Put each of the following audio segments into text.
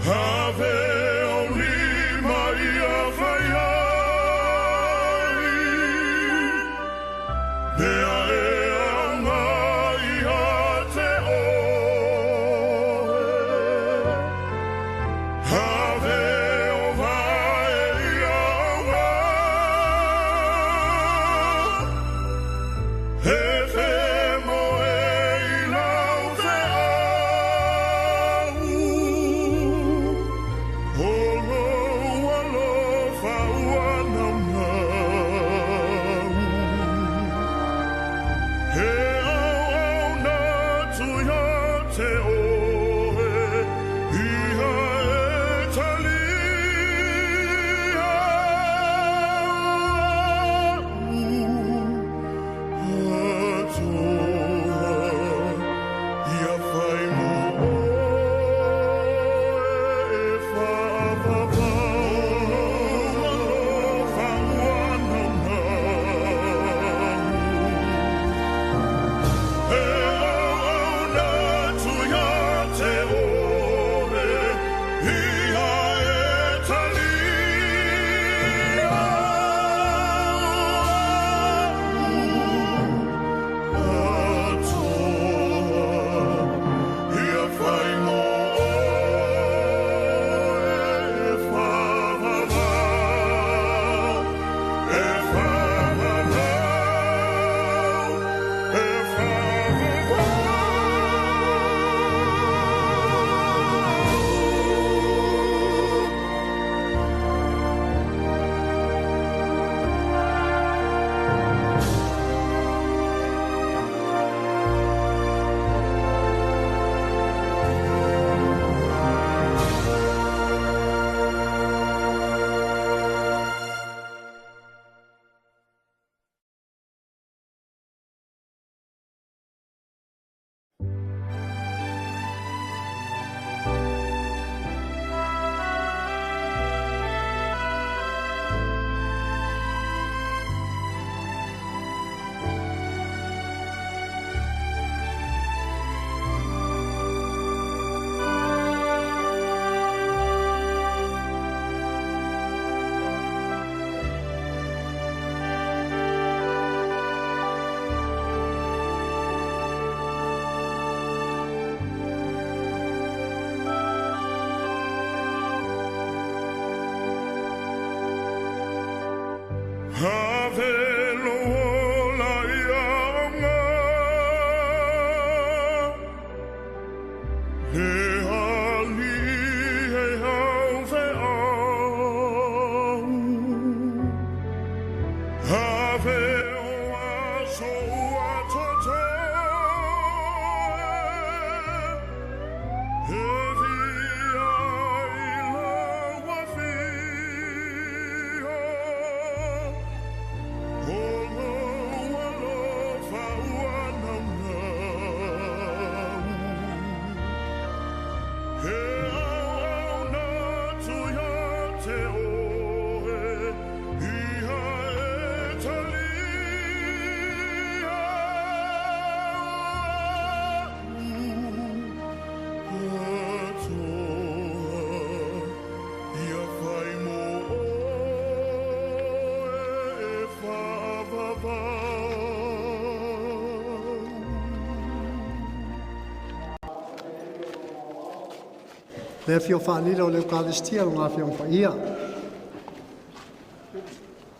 Ave o lima ia fai ai, mea e auga ia te oe. Ave o vae ia auga, e femoe i lau feau. O lou alofa ua naunau, e auauna atu ia te oe, ia e talia a'u atoa, ia fai mo oe e faavavau. O lou alofa ua naunau, e auauna atu ia te oe, ia e talia a'u atoa, ia fai mo oe e faavavau, e faavavau, e faavavau. Ave lou ola ia auga, le alii e haufeau. Ave o aso ua totoe, e via i lau afio. O lou alofa ua naunau, e auauna atu ia te oe, ia e talia a'u atoa, ia fai mo oe e faavavau. Le afio faalila o le Eukalisitia o le Afioga Paia.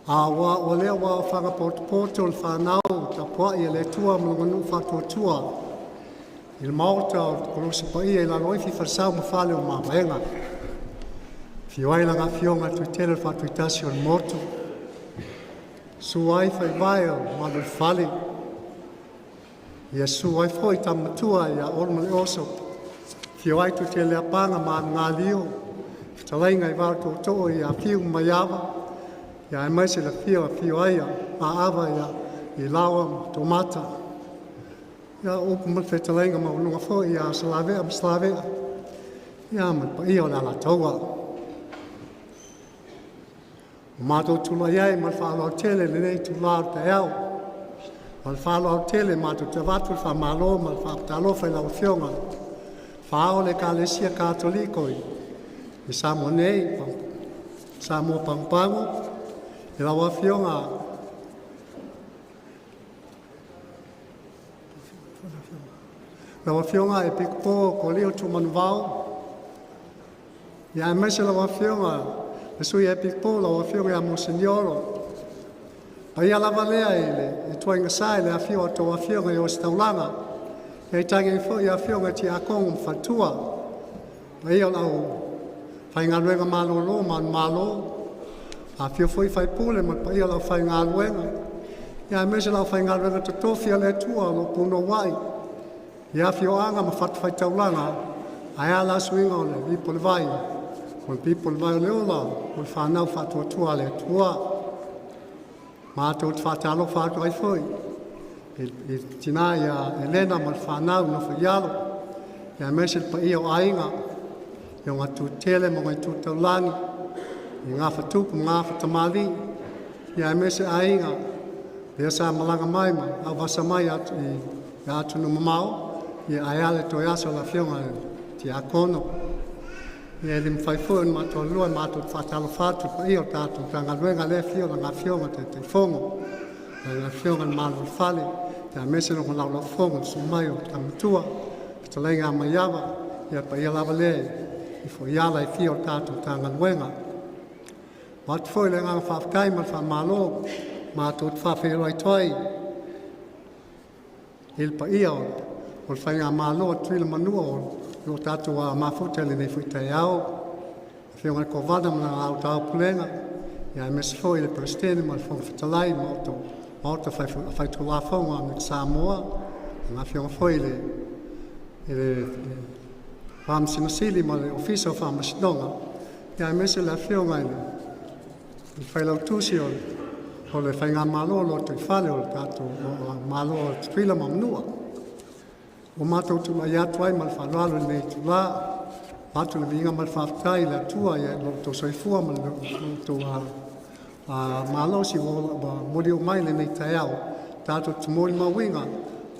A ua ua lea ua aofaga potopoto le fanau tapuai a le Atua ma lona nuu faatuatua i le maota o Koluse Paia i Laloifo Falesau ma Fale o Mavaega. Afio ai lana afioga Tuitele o le Faatuitasi o le Motu, susu ai Faivae o Maluilefale, ia susu ai foi Tamatua ia Olo ma le Oso, afio ai Tuiteleapaga ma Alugalio, fetalaiga i va o Tootoo ia Fiu ma Maiava, ia aemaise le afio afio ai o Maava ia Ilaoa ma Tomata. Ia o upu ma le fetalaiga maualuga foi ia Salavea ma Salavea, ia ma le paia o le Alataua. Ua matou tulai ai ma le faaaloalo tele i lenei itula o le taeao. Ma le faaaloalo tele matou te avatu le faamalo ma le faafalofa i lau Afioga i le Faaao o le Ekalesia Katoliko i i Samoa nei, Samoa Pagopago, i lau Afioga lau Afioga Epikopo Kolio Tumanuvao, ia aemaise lau Afioga le Sui Epikopo lau Afioga ia Moseniolo. Paia lava lea i le ituaiga sa i le afio o a outou Afioga i Ositaulaga, tainane foi afioga i Tiakono ma Faletua, paia o le aufaigaluega malolo manumalo, afifio foi faipule ma le paia o le aufaigaluega, aemaise le aufaigaluega totofi a le Atua o lo o punouai i afioaga ma fatafaitaulaga ae a suiga o le ipu o le vai, o le ipu o le vai o le ola, o le fanau faatuatua le Atua. Matou te faatalofa atu ai foi i le tina ia Elena ma le fanau le nofo a alo, aemaise le paia o Aiga i aga tele ma itu taulagi, i Gafa ma Gafa tamalii, aemaise aiga lea sa malaga mai ma auvasa mai i atunuu mamao, ae a le toe aso a le afioga i le Tiakono. E le mafai foi ona matou aluloa matou te faatalofa atu i le paia o le tatou Matagaluega i le afio o lau Afioga i le Taitaifono, lau Afioga i le Malo o le Fale aemaise lona Laulau-a-Fono, le susu mai o le Tama Matua, fetalaiga ia Maiava, ia le paia lava lea i fuaiala e fia o le tatou Matagaluega. E avatu foi le agaga faafetai ma le faamalo matou te faafeiloai atu ai i le paia o le Faigamalo a Tutuila ma Manua o lo o tatou mafuta i lenei foi taeao. Afioga i le Kovana ma lana Aitaupulega, aemaise foi le Peresetene ma le Fofoga Fetalai, Maota Faitulafono a Amerika Samoa, lau Afioga foi i le Faamasino Sili ma le Ofisa o Faamasinoga, aemaise le Afioga i le Failautusi o le Faigamalo o le Lotoifale o le tatou Malo o Tutuila ma Manua. Ua matou tulai atu ai ma le faaaloalo i lenei itula, e avatu le viiga ma le faafetai i le Atua i lo outou soifua ma lo outou malosi ua moli'o mai i lenei taeao, tatou te molimauina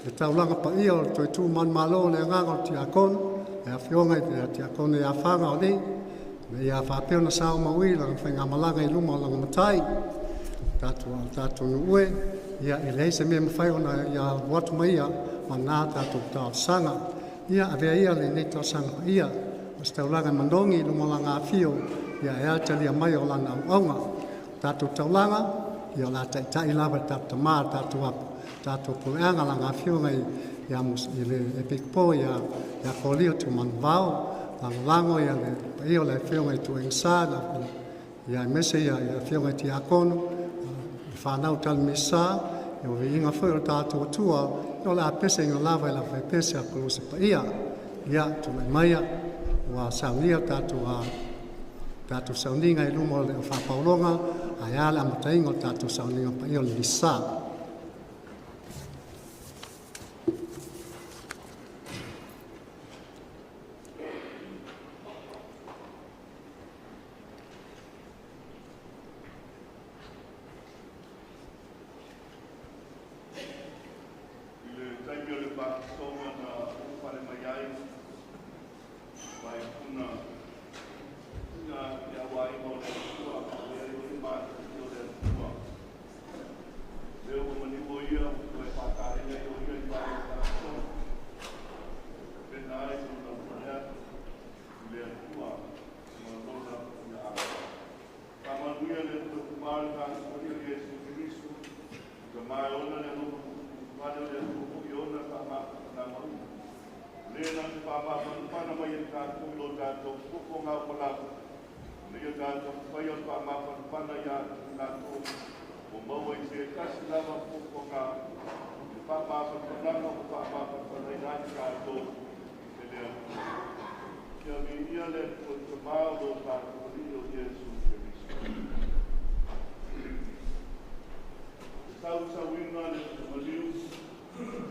le taulaga paia o le toe tu manumalo o le agaga o le Tiakono, le Afioga i le Tiakono ia Faga Olei, ina ia faapea ona saomau'i lana faigamalaga i luma o lana Matai. Le tatou nuu e, ia e leai se mea e mafai ona ia alu atu ma ia vagana tatou talosaga. Ia avea ia lenei talosaga paia ma se taulaga e manogi i luma o Lana Afio, aea le talia mai o Lana auauna. Le tatou taulaga, ia o le a taitai lava e le tatou Tama le tatou puleaga, Lana Afioga i le Epikopo ia Kolio Tumanuvao, lagolago le paia o le afioga i Tuaiga, aemaise le afioga i Tiakono, le fanau tali Misa. O le viiga foi o le tatou Atua o le a pesaina lava e le aufaipese a Koluse paia. Ia tulai maia ua saunia tatou sauniga i luma o le faapauloga ae a le amataina o le tatou sauniga paia o le Misa. I le taimi o le faatotoga na ulufale mai ai Vaipuna tuuina atu i le auaiga o le Atua, avea ai oe ma Alitiiti o le Atua, lea ua manino ia ua toe fa'ataele ai o ia i fale o le Faamasinoga, e tapena ai lona ulufale atu i le Atua ma lona puleaga. Faamanuia le Atua Tama i le tatou Alii o Iesu Keriso, Tama e ona le alofa tuutuutuuvale o le Atua foi e ona le faamafanafanaga uma. Le na te faamafanafana mai ai tatou i lo tatou tofogafolau, ina ia tatou faia o le faamafanafana ia te latou ua maua i se tasi lava fuafuaga i le faamafanafanaga ua faamafanafanaina ai tatou e le Atua. Ia viia le Atua Tama o lo tatou Alii o Iesu Keriso. E sausauina le maliu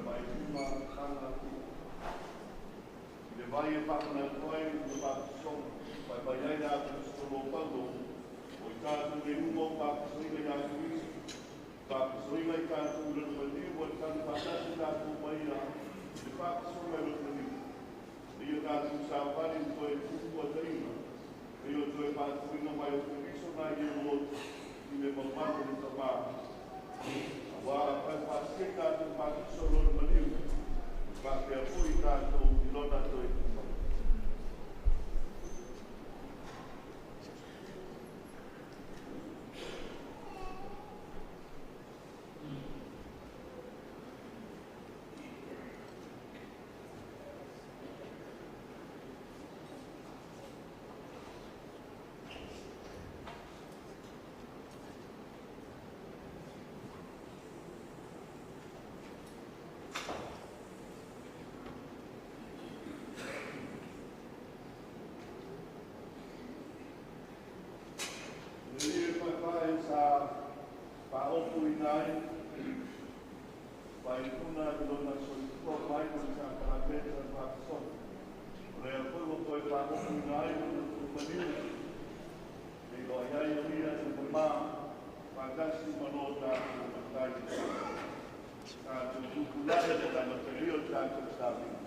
faaiuga faga i le vai e faamanatu ai le faatosoga vaivai ai le Aposetolo o Paulo o i tatou nei uma o faatosoina ia Keriso faatosoina i tatou i lona maliu ua tali faatasi tatou ma ia i le faatosoga i lona maliu. Ia tatou savali toe tupuataina e faaopopoina ai faaiuga i lona soifua mai ma le sakalameta o le faatasoga. O lea foi ua toe faaopopoina ai lona tulumaliu, feiloai ai o ia i le mamā faatasi ma lo tatou Matai. Tatou tutulai i le amatalia o le tatou savili.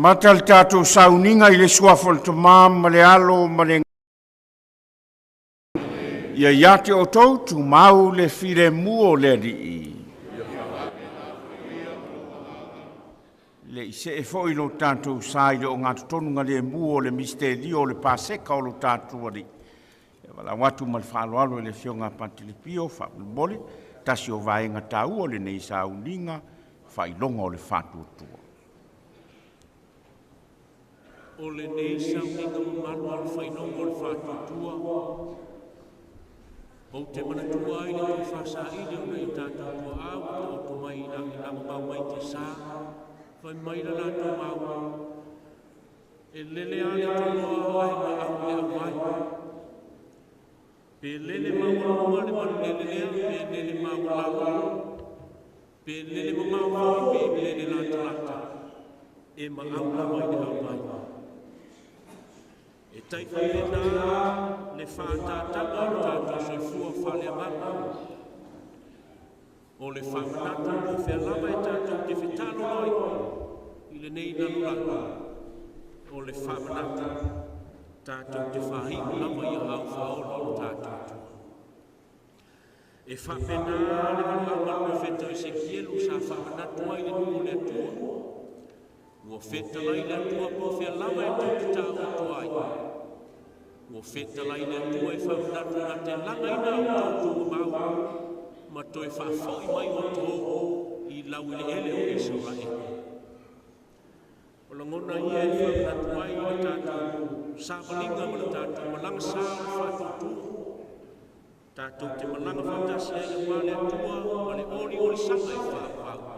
Amata le tatou sauniga i le suafa o le Tama ma le Alo ma le Ia ia te outou tumau le filemu o le Alii. Le i see foi lo tatou sa i le ogatotonu lemu o le misitelio o le Paseka o lo tatou Alii, e valaau atu ma le faaaloalo i le Afioga a Patele Pio, faamolemole, tasi o vaega taua o lenei sauniga, faailoga o le faatuatua. O lenei sauniga mamalu o le faailoga o le faatuatua, ou te manatua ai le tofa saili o nai o tatou tuaa ua taoto mai i lagi lamamau mai tiasa, fai mai le latou mau, e lele lava le toloa ae maau i le auvai. Pe lele maualuga le manulele lea, pe lele maualalo, pe lele mamao foi, pe lele latalata, e maau lava i le auvai. E tai faapena le faatatauga o le tatou soifua faaleagaga. O le faamanatu po o fea lava e tatou te fetalo ai i lenei lalolagi, o le faamanatu tatou te faahiu lava i aao faaola o le tatou Atua. E faapena le valaauga a le profeta Esekielu sa faamanatu ai le nuu o le Atua. Ua fetalai le Atua po o fea lava e tou te taoto ai. Ua fetalai le Atua e faamanatu na te lagaina a outou tumau ma toe faafoi mai outou i laueleele o Isaraelu. O lagona ia e faamanatu ai le tatou savaliga ma le tatou malaga sa o le faatuatua. Tatou te malaga faatasi ai aua le Atua ma le oliolisaga e faaauau.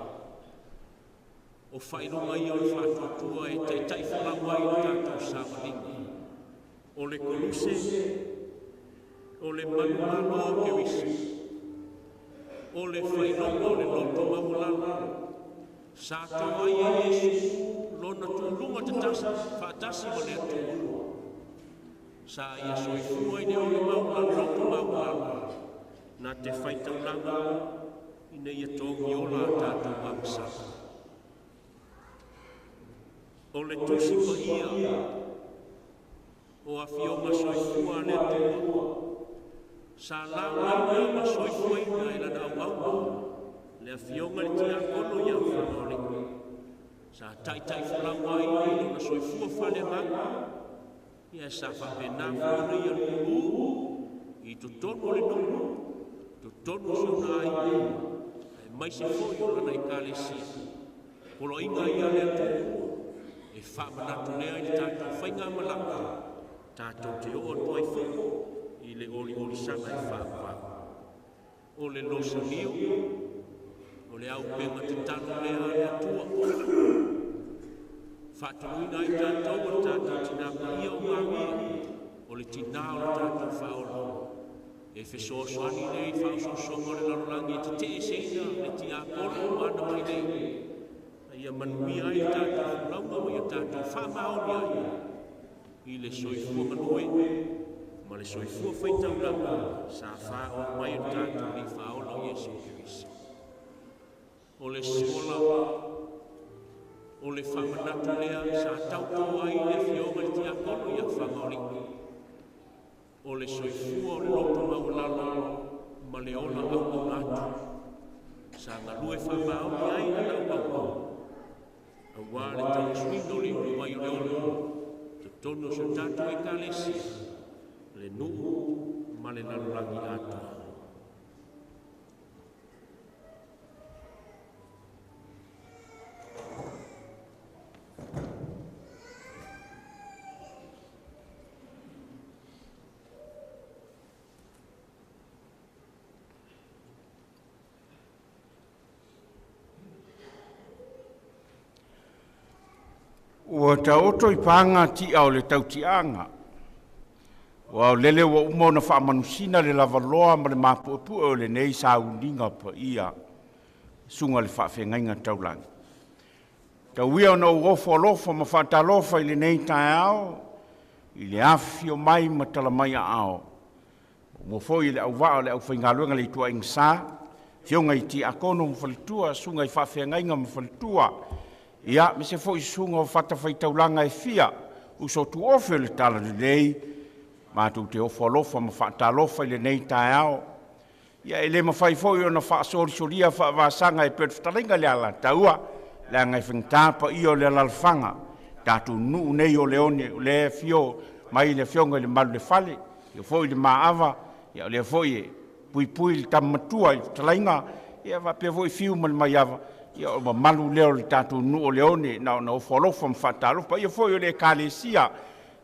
O faailoga ia o le faatuatua e taitai folau ai le tatou savaliga. O le koluse, o le manumalo o Keriso, o le faailoga o le loto maualalo, sa to ai e Iesu lona tuluga tatasi faatasi ma le Atua. Sa ia soifua i le ola maualalo, loto maualalo, na te faitaulaga ina ia togi ola a tatou agasala. O le tusi paia o afioga soifua a le Atua, sa lauina ma soifuaina e lana auauna, le afioga i le tiakono ia Fagalii, sa taitai folau ai i lona soifua faaleagaga, ia sa faapena foi ona ia lulu i totonu o le nuu, totonu o si ona aiga, aemaise foi o lana ekalesia. Poloaiga ia a le Atua, e faamanatu lea i le tatou faigamalaga, tatou te oo atu ai foi i le oliolisaga e faaauau. O le losalio, o le aupega tatalo lea a le Atua, faatonuina ai tatou o le tatou tina paia o Maria, o le tina o le tatou faaola. E fesoasoani lea i faaosoosoga o le lalolagi e teteeseina le tiakono ma ana mailei, a ia manuia ai le tatou folauga ma ia tatou faamaoni ai i le soifua galue ma le soifua faitaulaga sa faaoo mai e le tatou Alii faaola o Iesu Keriso. O le sola, o le faamanatu lea sa tauto ai le afioga i le tiakono ia Fagalii. O le soifua o le loto maualalo ma le ola auauna atu, sa galue faamaoni ai lana auauna, aua le tauasuina o le ipuvai o le ola, totonu o si o tatou ekalesia, le nuu ma le lalolagi atoa. Ua taoto i paga tia o le tautiaga, ua o lele ua uma ona faamanusina le lavaloa ma le mapuepue o lenei sauniga paia, susuga i le faafeagaiga taulagi. Tau ia ona ou ofo alofa ma faatalofa i lenei taeao i le afifio mai ma tala mai aao, ua foi i le auvaa o le aufaigaluega le ituaiga sa, afioga i tiakono ma faletua, susuga i faafeagaiga ma faletua, Ia, ma se foi susuga o fatafaitaulaga e fia uso tuofe o le talalelei, matou te ofo alofa ma faatalofa i lenei taeao. Ia e le mafai foi ona faasoliosolia faavasaga e pei o le fetalaiga i le Alataua, leaga e faigata paia o le alalafaga, tatou nuu nei o Leone, o lea e afio mai le afioga i le Maluelefale, afio foi le Maava, ia o lea foi e puipui le tama matua i le fetalaiga, ia faapea foi Fiu ma le Maiava, ia o le mamalu lea o le tatou nuu o Leone, na ona ofo alofa ma faatalofa. Paia foi o le Ekalesia,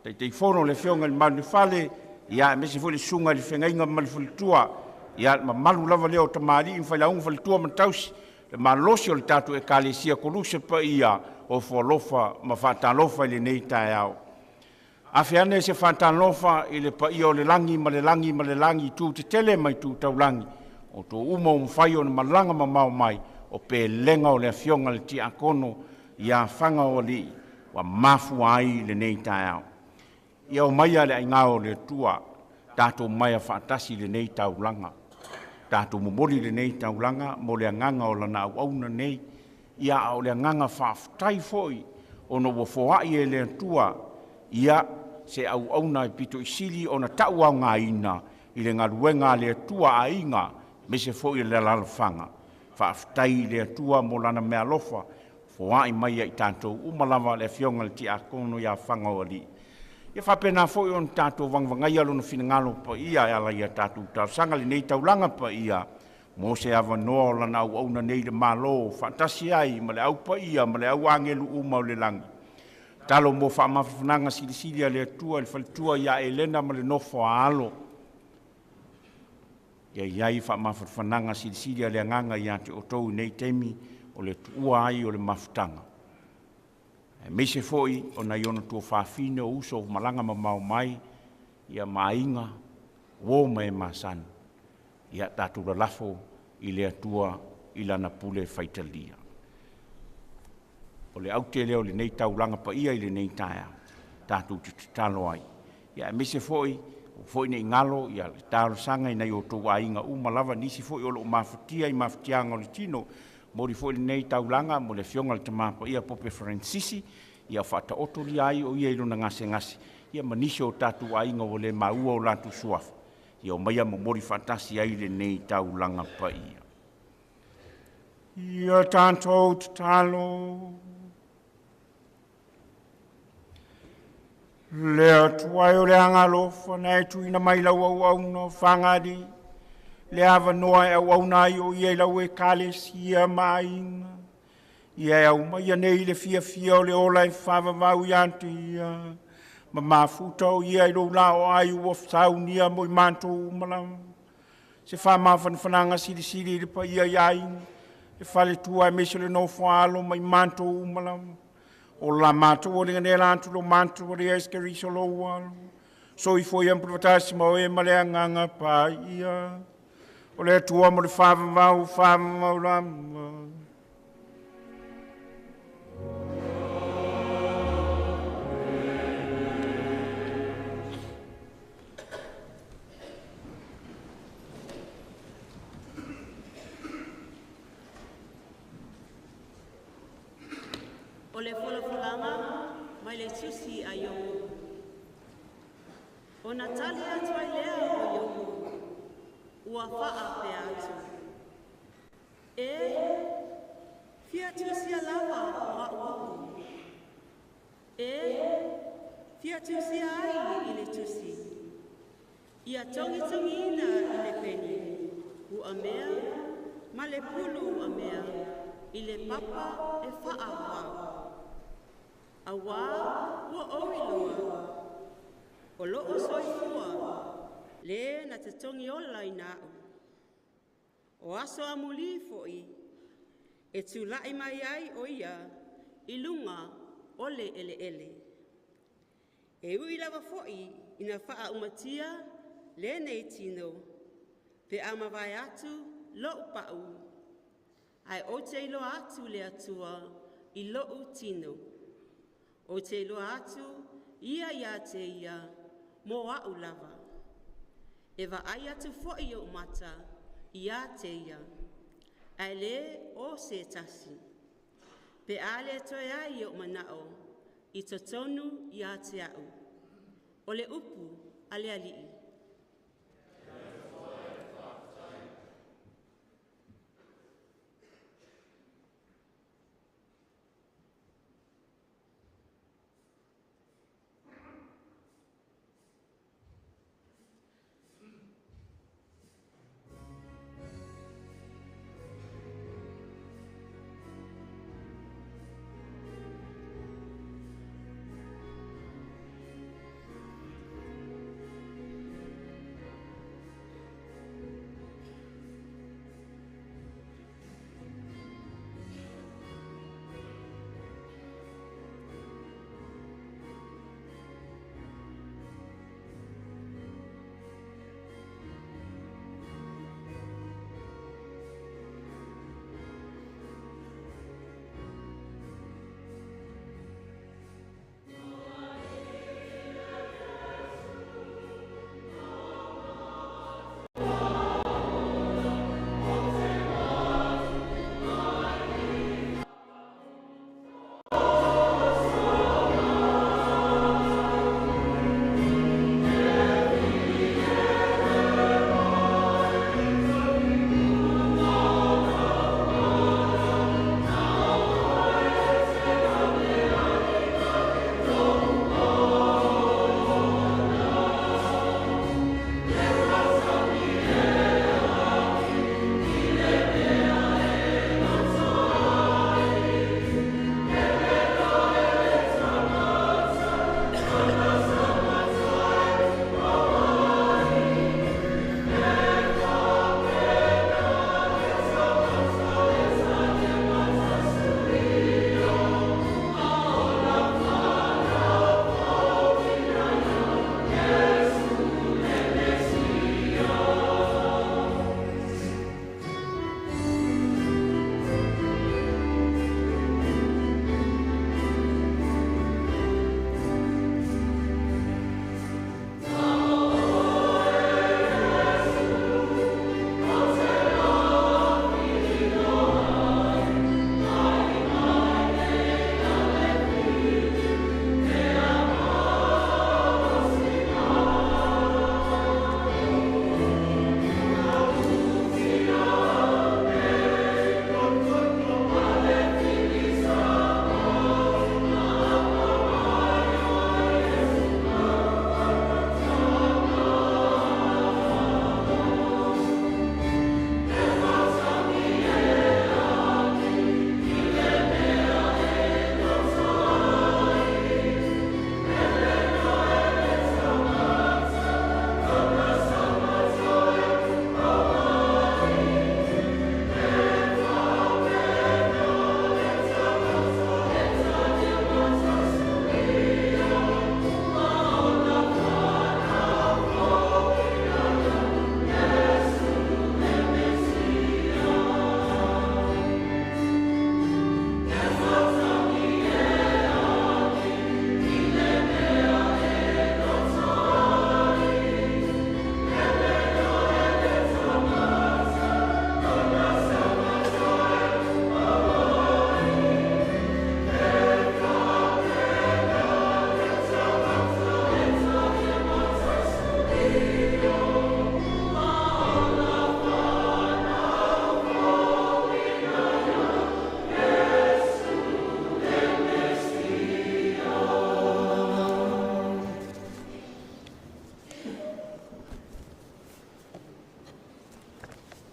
Taitaifono le afioga i le Maluelefale, ia aemaise foi le susuga i le Feagaiga ma le Faletua, ia le mamalu lava lea o tamalii ma failauga, faletua ma tausi, le malosi o le tatou Ekalesia Koluse paia, ofo alofa ma faatalofa i lenei taeao. Afe ane se faatalofa i le paia o le lagi ma le lagi ma le lagi, itu tetele ma itu taulagi, o outou uma ua mafai ona malaga mamao mai, o pelega o le afioga i le Tiakono ia Fagaoalii ua mafua ai lenei taeao. Ia omaia le aigao o le Atua, tatou maea faatasi i lenei taulaga, tatou momoli lenei taulaga mo le agaga o lana auauna nei, ia a o le agaga faafetai foi ona ua foai e le Atua ia se auauna e pito i sili ona tauaogaina i le galuega a le Atua, aiga aemaise foi o le alaalafaga. Faafetai i le Atua mo lana meaalofa foai mai ia i tatou uma lava le afioga i le Tiakono ia Fagaoalii. Ia faapena foi ona tatou vagavagaia lona finagalo paia e ala ia tatou talosaga lenei taulaga paia mo se avanoa o lana auauna nei i le Malo faatasi ai ma le au paia ma le au agelu uma o le lagi. Talo mo faamafanafanaga silisili a le Atua i le faletua ia Elena ma le nofo a alo. Ia i ai faamafanafanaga silisili a le agaga ia te outou i nei taimi o le tuua ai o le mafutaga. Aemaise foi o nai ona tuafafine o uso o malaga mamao mai, ia ma aiga, uo ma e masani. Ia tatou lalafo i le Atua i lana pule faitalia. O le aute lea o lenei taulaga paia i lenei taeao, tatou te tatalo ai. Ia aemaise foi, foi nei galo ia le talosaga i nai o outou aiga uma lava, nisi foi o lo o mafatia i mafatiaga o le tino. Momoli foi lenei taulaga mo le afioga i le Tama Paia Pope Fransisi, ia faataotolia ai o ia i lona gasegase, ia ma nisi o tatou aiga ua le maua o latou suafa, ia omaia momoli faatasi ai lenei taulaga paia. Ia tatou tatalo. Le Atua e o le agalofa na e tuuina mai lau auauna o Fagalii, le avanoa e auauna ai o ia i lau ekalesia ma aiga. Ia e aumaia nei le fiafia o le ola e faavavau ia te ia, ma mafuta o ia i lou laoai ua saunia mo i matou uma lava. Se faamafanafanaga silisili i le paia i aiga, le faletua aemaise le nofo a alo ma i matou uma lava. O la matou o le ganela atu lo matou o le Iesu Keriso lou alo. Soifua ia ma ma oe ma le agaga paia. O le Atua mo le faavavau, faavavau lava. O le folafolaga mai le tusi a Iopo. Ona tali atu ai lea o Iopo, ua faapea atu, E fia tusia lava o a'u upu, e fia tusia ai i le tusi, ia togitogiina i le peni ua mea ma le pulu ua mea i le papa e faaauau. Auā ua ou iloa, o loo soifua le na te togiola ina a'u. O aso amulī foʻi e tulaʻi mai ai o ia i luga o le eleele. E ui lava foʻi ina faaumatia lenei tino pe a mavae atu loʻu paʻu, ae ou te iloa atu le Atua i loʻu tino. Ou te iloa atu ia ia te ia mo aʻu lava. E vaai atu foʻi oʻu mata ia te ia, ae le o se tasi. Pe a le toe ai o'u mana'o i totonu ia te a'u. O le upu a le Alii.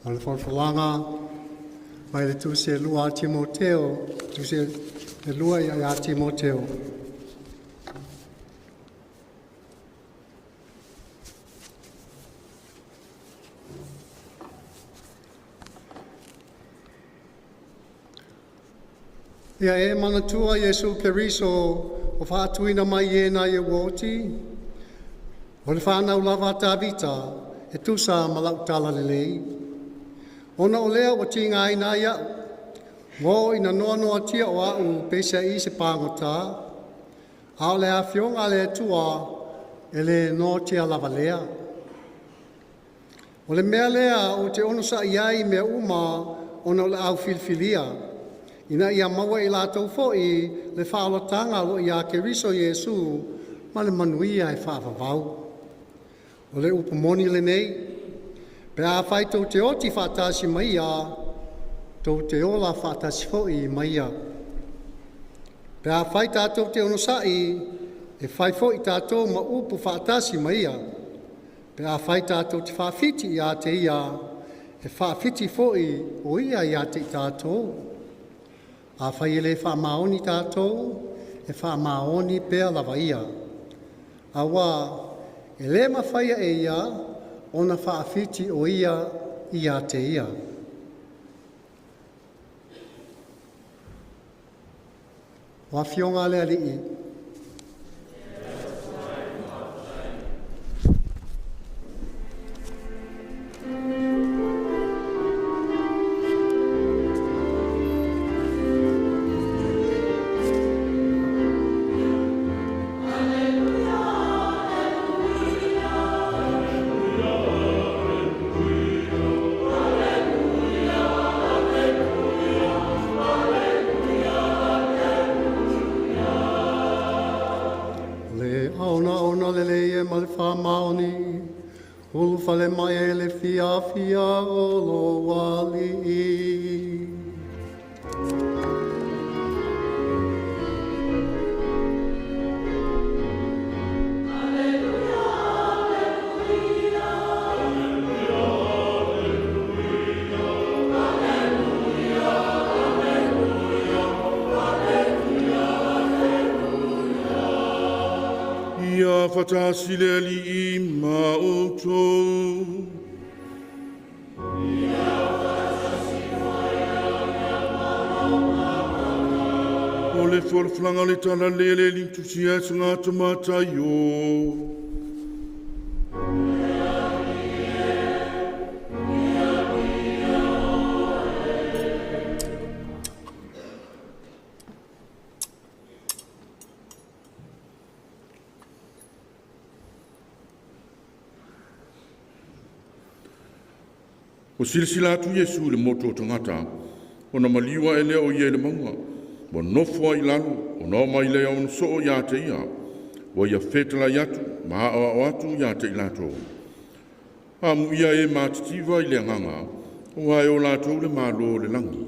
O le folafolaga mai le Tusi e lua a Timoteo, Tusi e lua ia Timoteo. Ia e manatua Iesu Keriso o faatuina mai e na ia uoti, o le whanau lava Tavita, e tusa ma lau tala lelei. Ona o lea ua tiga ai na ia'u, ua oo ina noanoatia o a'u peiseai se pagota, a o le afioga a le Atua e le noatia lava lea. O le mea lea ou te onosa'i ai i mea uma ona o le au filifilia, Ina ia maua e i latou fo'i le faaolataga o loo ia Keriso Iesu ma le manuia e faavavau. O le upu moni lenei, pe afai tou te oti faatasi ma Ia, tou te ola faatasi foi ma Ia. Pe afai tatou te onosa'i, e fai foi tatou ma upu faatasi ma Ia. Pe afai tatou te faafiti ia te Ia, e faafiti foi o Ia ia te i tatou. Afai e le faamaoni tatou, e faamaoni pea lava Ia. Auā e lē mafaia e Ia ona faafiti o Ia ia te Ia. O Afioga a le Alii, Le aonaona lelei e ma le faamaoni, ulufale mai ai le fiafia o lo Alii. Ia faatasi le Alii ma outou. O le folafolaga o le Tala Lelei a le Alii na tusia e le Mataio. Ua silasila atu Iesu i le motu o tagata, ona maliu ae lea o Ia i le mauga. Ua nofo ai i lalo, ona oo mai lea o Ona soo ia te Ia. Ua Ia fetalai atu ma aoao atu ia te i latou. Amuia e matitiva i le agaga, aua e o latou le Malo o le lagi.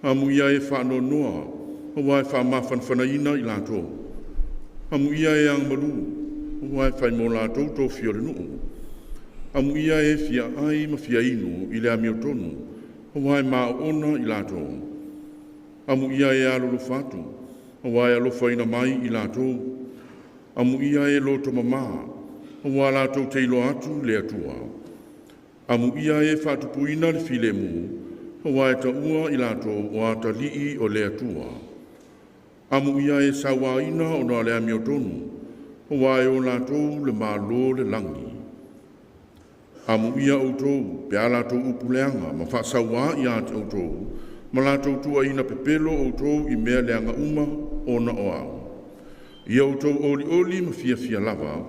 Amuia e faanoanoa, aua e faamafanafanaina i latou. Amuia e agamalu, aua e fai mo latou tofi o le nuu. Amuia e fia ai ma fia inu i le amiotonu, aua e maoona i latou. Amuia e alolofa atu, aua e alofaina mai i latou. Amuia e loto mama, aua latou te iloa atu le Atua. Amuia e faatupuina le filemu, aua e taua i latou o atalii o le Atua. Amuia e sauaina ona o le amiotonu, aua e o latou le Malo o le lagi. Amuia outou pe a latou upu leaga ma faasauā ia te outou, ma latou tuuaina pepelo outou i mea leaga uma ona o au. Ia outou olioli ma fiafia lava,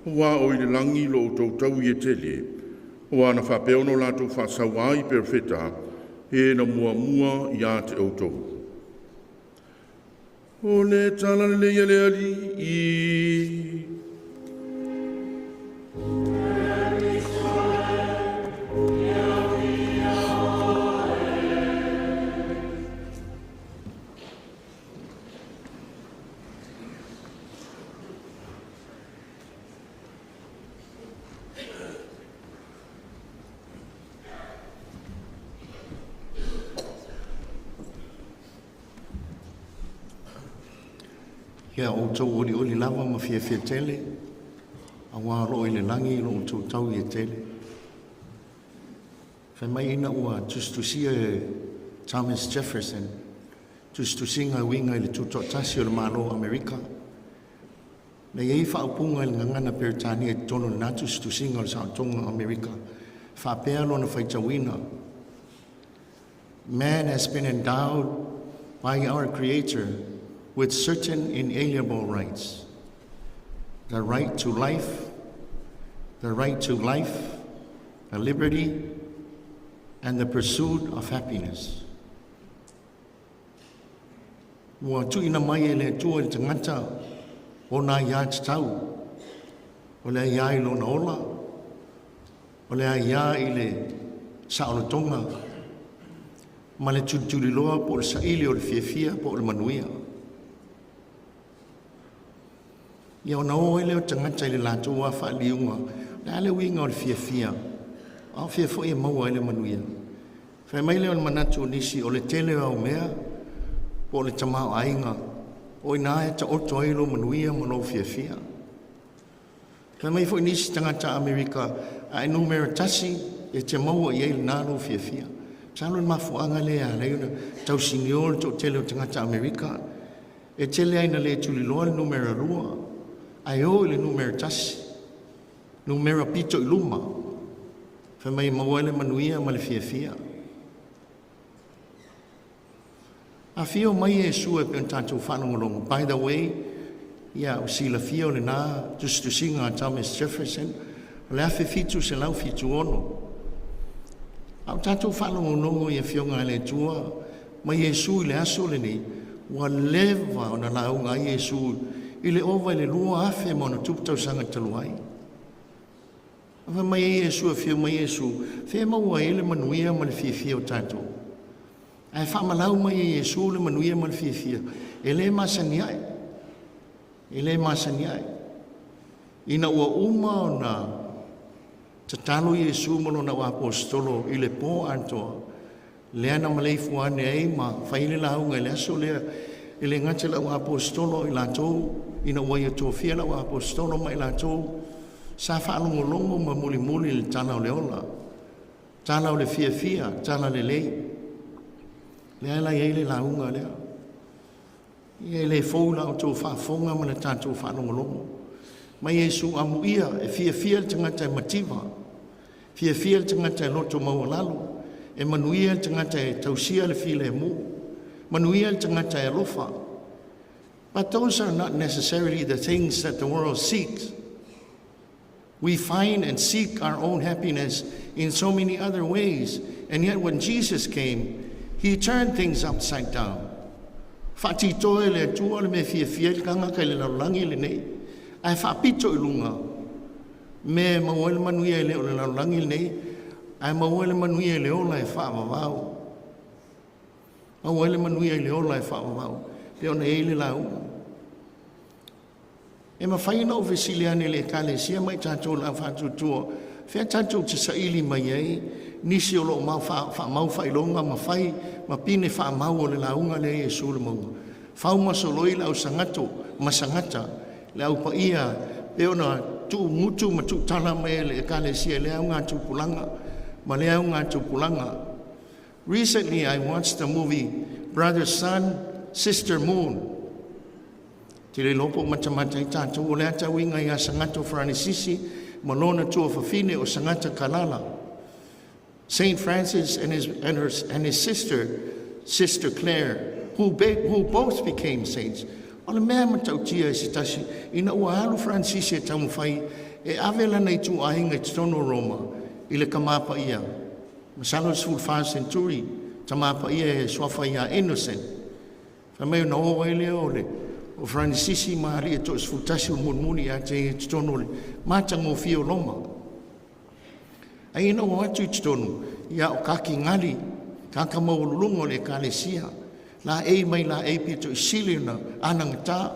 aua o i le lagi lo outou taui e tele, aua na faapea ona latou faasauā i perofeta, e na muamua ia te outou. O le tala lelei a le Alii. Ia outou olioli lava ma fiafia tele, auā o loo i le lagi lo outou taui e tele. Fai mai ina ua tusitusia e Thomas Jefferson tusitusiga e uiga i le tutoatasi o le Malo o Amerika. Na i ai faaupuga i le gagana Peretania i totonu o lena tusitusiga o le saotoga o Amerika, faapea lona faitauina: "Man has been endowed by our Creator with certain inalienable rights: the right to life, the right to life, the liberty, and the pursuit of happiness." Ua tuuina mai e le Atua i le tagata ona aiatatau, o le aia i lona ola, o le aia i le saolotoga, ma le tulituliloa po o le saili o le fiafia po o le manuia. Ia ona o ai lea o tagata i le latou lava faaliuga, o le a le uiga o le fiafia, a o fea foi e maua ai le manuia? Fai mai lea o le manatu o nisi o le tele o au mea po o le tamaoaiga, o i ina e taoto ai lou manuia ma lou fiafia. Fai mai foi nisi tagata Amerika, a e numera tasi e te maua i ai i lena lou fiafia. Masalo o le mafuaaga lea e ala ai ona tausinio le toatele o tagata Amerika, e tele lava ina le tuliloa le numera lua, ae o i le numera tasi, numera pito i luma. Fai mai e maua ai le manuia ma le fiafia. Afio mai Iesu e pei ona tatou faalogologo. By the way, ia ua silafia o lena tusitusiga a Thomas Jefferson o le 1776. A o tatou faalogologo i Afioga a le Atua ma Iesu i le aso lenei, ua leva ona lauga ai Iesu i le ova i le 2000+ tausaga talu ai. Fai mai ai Iesu, afio mai Iesu, fea e maua ai le manuia ma le fiafia o tatou? Ae faamalau mai e Iesu le manuia ma le fiafia, e le masani ai, e le masani ai. Ina ua uma ona tatalo Iesu ma lona auaposeitolo i le po atoa, lea na maleifua ane ai ma fai le lauga i le aso lea, e le gata i le auaposeitolo i latou, ina ua ia tofia le auaposeitolo ma i latou sa faalogologo ma mulimuli le tala o le ola, tala o le fiafia, tala lelei. Lea la i ai le lauga lea. Ia e le fou la outou faafofoga ma le tatou faalogologo. Mai Iesu amuia e fiafia le tagata e mativa, fiafia le tagata e loto maualalo, e manuia le tagata e tausia le filemu, manuia le tagata e alofa. But those are not necessarily the things that the world seeks. We find and seek our own happiness in so many other ways. And yet when Jesus came, he turned things upside down. Faatitoe le Atua le mea fiafia i le tagata i le lalolagi lenei, ae faapito i luga me maua ai le manuia i le o le lalolagi lenei, ae maua ai le manuia i le ola e faavavau. Maua ai le manuia i le ola e faavavau, pe ona i ai le lauga. E mafai ona ou fesili ane i le Ekalesia ma i tatou le aufaatuatua, fea tatou te saili mai ai nisi o lo o mau faamau faailoga ma fai ma pine faamau o le lauga lea Iesu le mauga. Fau ma soloi le ausagato ma sagata le au paia pe ona tuugutu ma tuutala mai e le Ekalesia i le auga tupulaga ma le auga tupulaga. Recently I watched the movie Brother Sun, Sister Moon. Te le lopo matamata i tātou o le atauiga ia Sagato Franisisi ma lona tuafafine o Sagata Kalala. Saint Francis and his sister, Sister Claire, who both became saints. O le mea matautia e se tasi, ina ua alu Francis e taumafai e ave lana i tuaiga i totonu o Roma i le kamapa ia. Masalo 14 century, tamapa ia e suafa ia Innocent. Fai mai ona o ai lea o le o Franisisi ma alii e 11 o mulimuli ia te ia totonu o le matagofie o Roma. Ai ina ua atu i totonu, ia o kakigali, kaka maualuluga o le Ekalesia, la ei mai la ei pito i sili na anagata.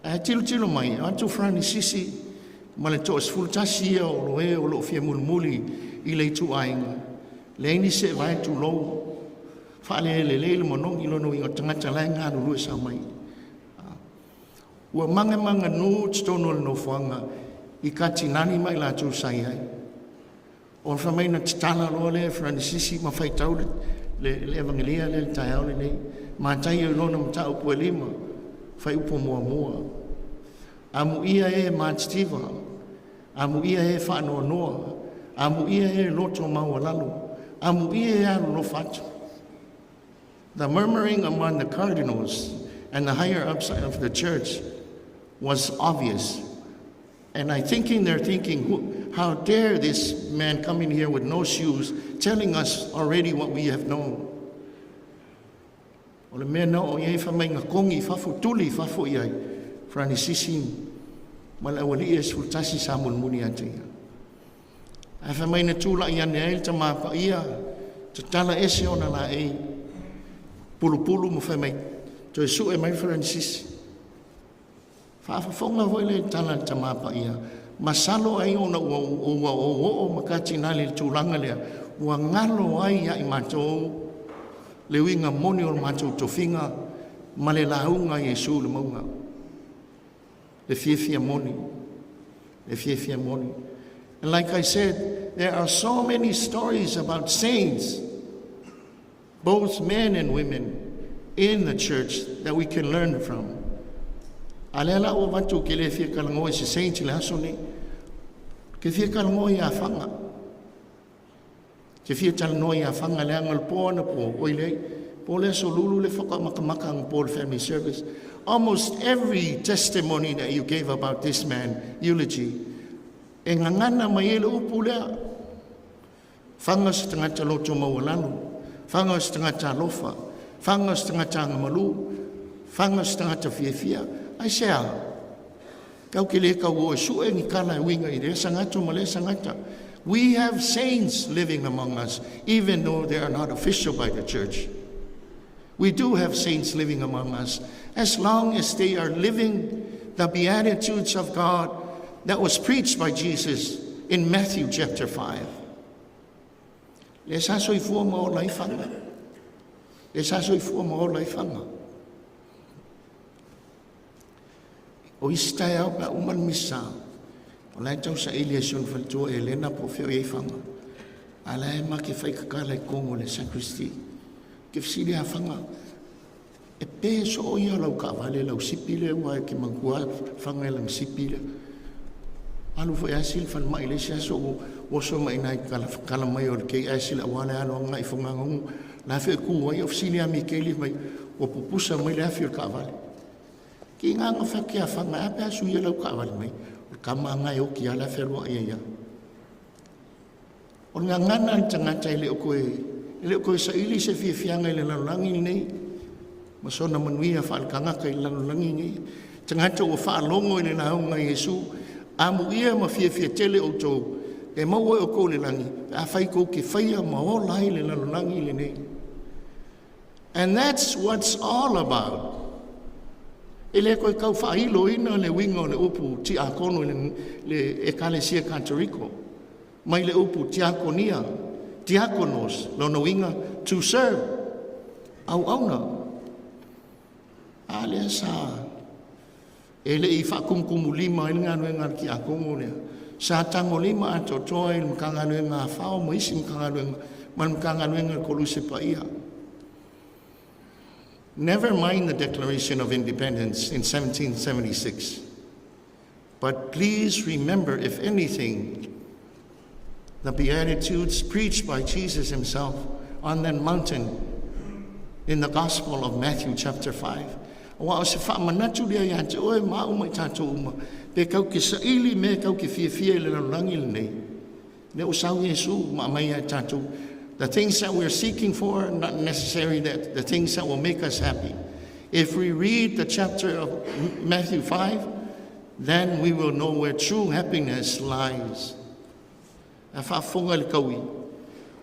Ae tilotilo mai, atu Franisisi ma le 11 ia o lo e o lo o fia mulimuli i le ituaiga. Leai ni se vae tulou, faalelelei le manogi lona uiga o tagata la e galulue sa mai. Ua magamaganu totonu o le nofoaga i katinani mai latou sa i ai. O le fai mai na tatala loa lea e Franisisi ma faitau le evangelia lea le taeao lenei. Mataio i lona mataupu e 5, fuaiupu muamua. Amuia e matitiva, amuia e faanoanoa, amuia e loto maualalo, amuia e alolofa atu. The murmuring among the cardinals and the higher ups of the church was obvious. And I thinking they're thinking, "How dare this man come in here with no shoes, telling us already what we have known." O le mea na o i ai whamai ngā kongi i fafo, tuli i fafo i ai, Franisisi ma le awali e sefulutasi sa mulimuli ia te ia. Ae fai mai na tulai ane ai le Tamā Paia, tatala ese ona laei pulupulu ma fai mai, toe sue mai Franisisi. Faafofoga foi le tala a le Tamā Paia, masalo ai ona ua oo ma katinali le tulaga lea, ua galo ai ia i matou le uiga moni o le matou tofiga ma le lauga a Iesu i le mauga. Le fiafia moni, le fiafia moni. And like I said, there are so many stories about saints, both men and women, in the church that we can learn from. A lea la ua avatu ke le fia talanoa i se saint i le aso nei. Ke fia talanoa ia Faga. Ke fia talanoa ia Faga leaga le po anapo, oi lei, po le aso Lulu le whakamakamaka ang po le family service. Almost every testimony that you gave about this man, eulogy, e gagana mai ai le upu lea. Faga o se tagata loto maualalo, Faga o se tagata alofa, Faga o se tagata agamalu, Faga o se tagata fiafia. Aisea? Kau ke le kau o e sue ni kala e uiga i lea sagata ma lea sagata. We have saints living among us, even though they are not official by the church. We do have saints living among us, as long as they are living the Beatitudes of God that was preached by Jesus in Matthew chapter 5. Le sa soifua ma ola i Faga. Le sa soifua ma ola i Faga. O isi taeao pe a uma le misa, o la e tau saili e si ona faletua e Elena po o fea o i ai Faga. A la e ma ke fai kakala i totonu o le sacristy. Ke fesili ia Faga, e pe soo ia o lau kaavale, lau sipi lea aua e ke manatua Faga i lana sipi lea. Alu foi asi le falemai i le isi aso ua oso mai i ina i kala, kala mai o le KS i le auala e alu agai i Fogagaunu. La foi e ku ai o fesili ia Mikeli mai, ua pupusa mai le afi o le kaavale. Ki ngā nga whake a Faga, e a pe a suia lau kaavale mai, o le kama anga e oki a la whenua ia ia. O le gagana a le tagata e le o koe, e le o koe saili se fiafiaga i le lalolagi lenei, ma sona manuia faaletagata i le lalolagi nei. Tagata ua faalogo i le lauga a Iesu, amuia ma fiafia tele outou, e maua e outou le lagi, pe afai tou te faia ma ola ai le lalolagi lenei. And that's what's all about. E le toe tau faailoina le uiga o le upu tiakono i le, le Ekalesia Katoriko. Mai le upu tiakonia, diakonos, lona uiga, to serve, auauna. A lea sa e le i faakumukumulima ai le galuega a le tiakono lea. Sa tagolima atoatoa i le Matagaluega a FAO ma isi Matagaluega ma le Matagaluega a le Koluse Paia. Never mind the Declaration of Independence in 1776. But please remember, if anything, the Beatitudes preached by Jesus himself on that mountain in the Gospel of Matthew chapter 5. Aua o se faamanatu lea ia te oe ma au ma i tatou uma, pe kau ke saili mea kau ke fiafia i le lalolagi lenei. Lea ua sau Iesu ma aumai ia i tatou. The things that we're seeking for, not necessarily that the things that will make us happy. If we read the chapter of Matthew 5, then we will know where true happiness lies. A faafofoga i le taui,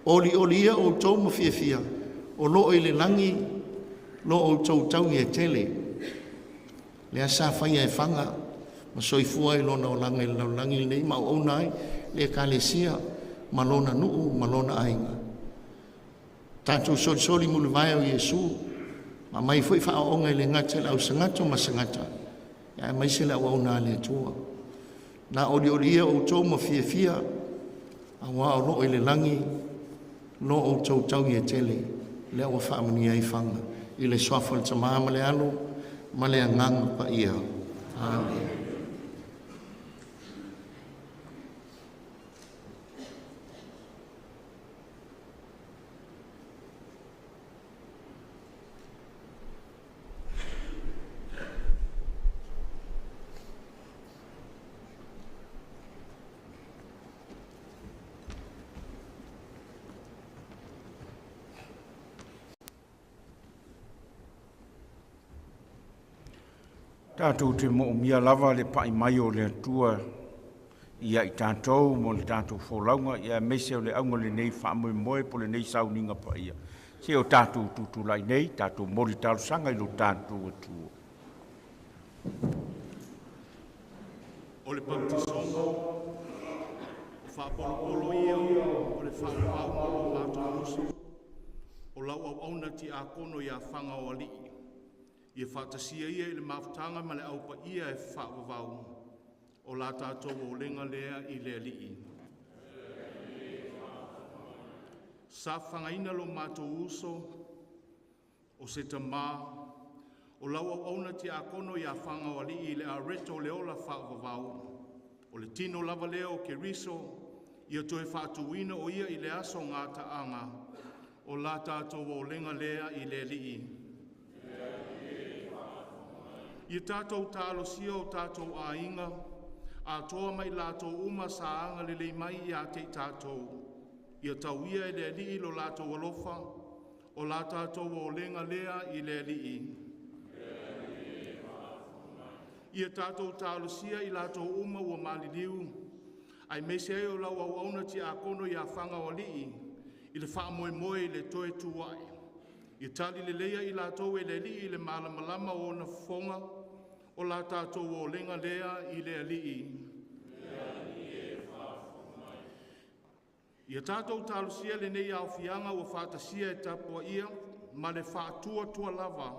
olioli ia outou ma fiafia, o lo o i le lagi lo outou taui e tele. Lea sa faia e Faga ma soifua ai lona olaga i le lalolagi lenei ma auauna ai le Ekalesia ma lona nuu ma lona aiga. Tatou solisoli mulivae o Iesu ma aumai foi faaooga e le gata i le au sagata ma sagata, aemaise le auauna a le Atua. Na olioli ia outou ma fiafia, auā o lo o i le lagi lo outou taui e tele, lea ua faamanuia ai Faga i le suafa o le Tama ma le Alo ma le Agaga Paia. Amene. Tatou te moomia lava le pa'i mai o le Atua ia i tatou mo le tatou folauga ia aemaise o le auga o lenei faamoemoe po o lenei sauniga paia. Se o tatou tutulai nei, tatou moli talosaga i lo tatou Atua. O le pautisoga, o faapolopolo ia o le faapaau o matou uso, o lau auauna tiakono ia Faga o Alii, ia faatasia ia i le mafutaga ma le aupaia e faavavau, o la tatou olega lea i le Alii. Safaga lo matou uso, o se tamā, o lau auauna tiakono ia Faga o Alii i le areto o le ola faavavau, o le tino lava lea o Keriso, ia toe faatuina o ia i le aso gataaga, o la tatou olega lea i le Alii. Ia tatou talosia o tatou aiga, atoa ma i latou uma sa agalelei mai ia te i tatou, ia tauia e le Alii lo latou alofa, o la tatou olega lea i le Alii. Ia tatou talosia i latou uma ua maliliu, aemaise ai o lau auauna tiakono ia Faga o Alii i le faamoemoe i le toe tuai. Ia tali leleia i latou e le Alii i le malamalama o ona fofoga, o la tatou olega lea i le Alii. Ia tatou talosia lenei aofiaga ua faatasia e tapuaia ma le faatuatua lava,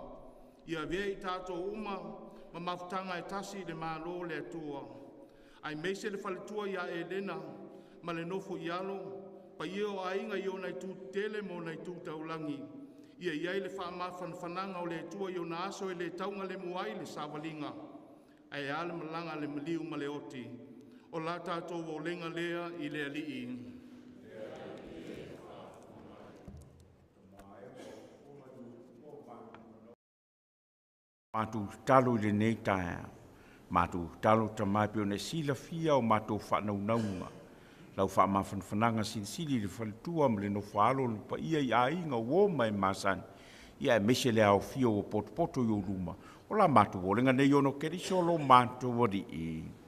ia avea i tatou uma ma mafutaga e tasi i le Malo o le Atua, aemaise le faletua ia Elena ma le nofo i alo, paia o aiga i ona itu tetele ma ona itu taulagi, ia i ai le faamafanafanaga o le Atua i ona aso e le taugalemu ai le savaliga, ae a le malaga a le maliu ma le oti. O la tatou olega lea i le Alii. Matou tatalo i lenei taeao, matou tatalo Tama e pei ona e silafia o matou faanaunauga, lau faamafanafanaga silisili i le faletua ma le nofoaalo le paia i aiga, uo ma e masani, ia aemaise le aofia ua potopoto i ou luma, o la matou olega nei ona o Keriso lo matou Alii.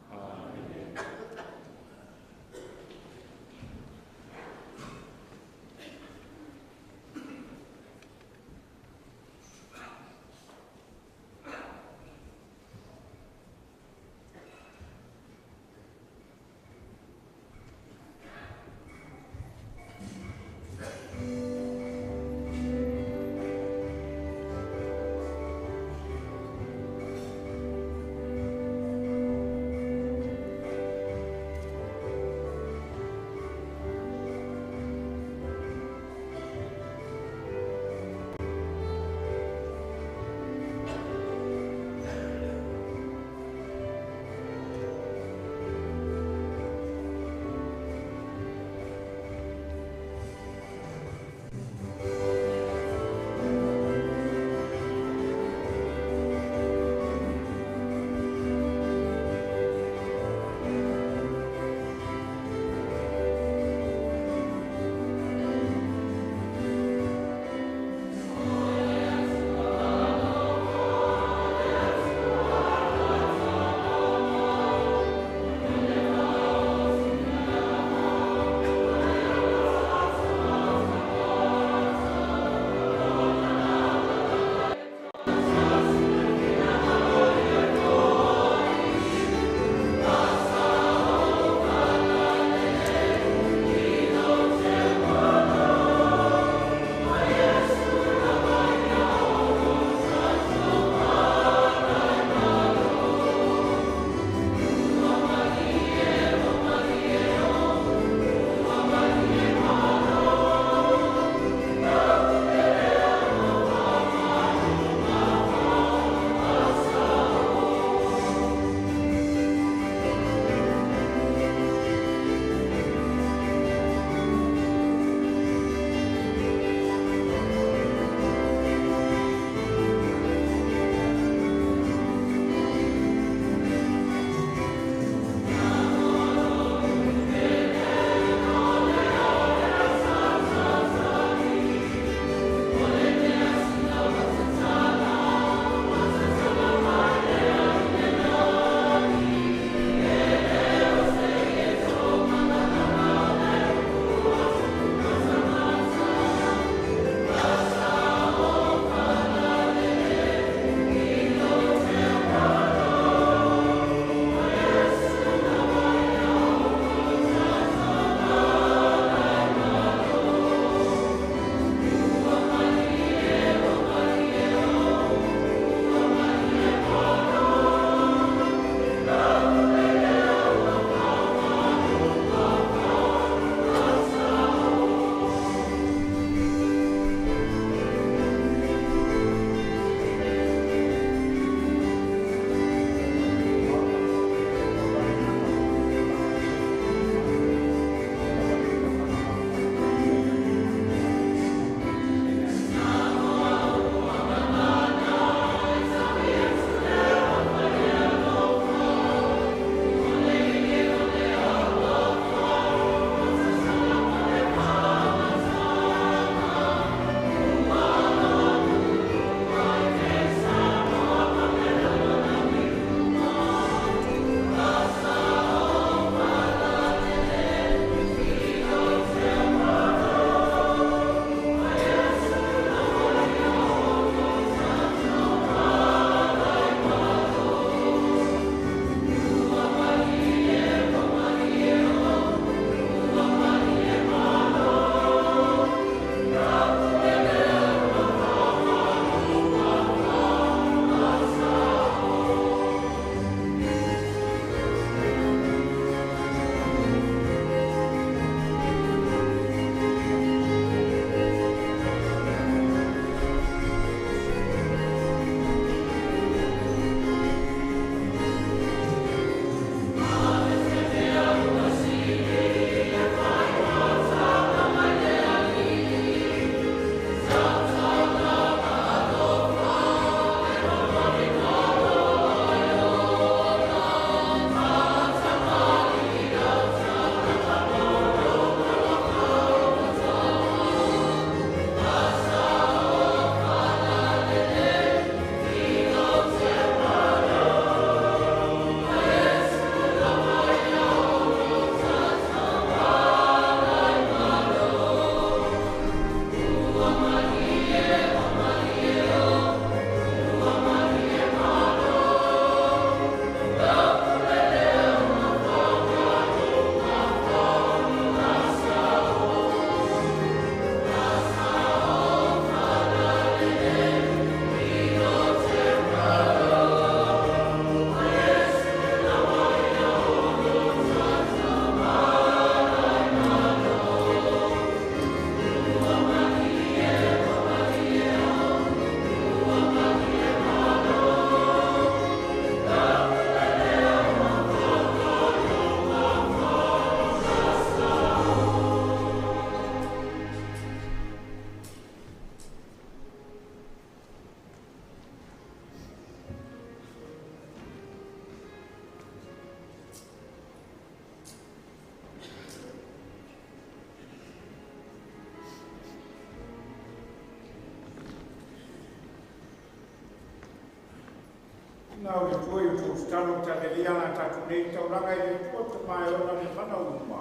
Na o le tua i o tūtalo talelia la tātou nei taulaga i le tua te mai ona le mana uma.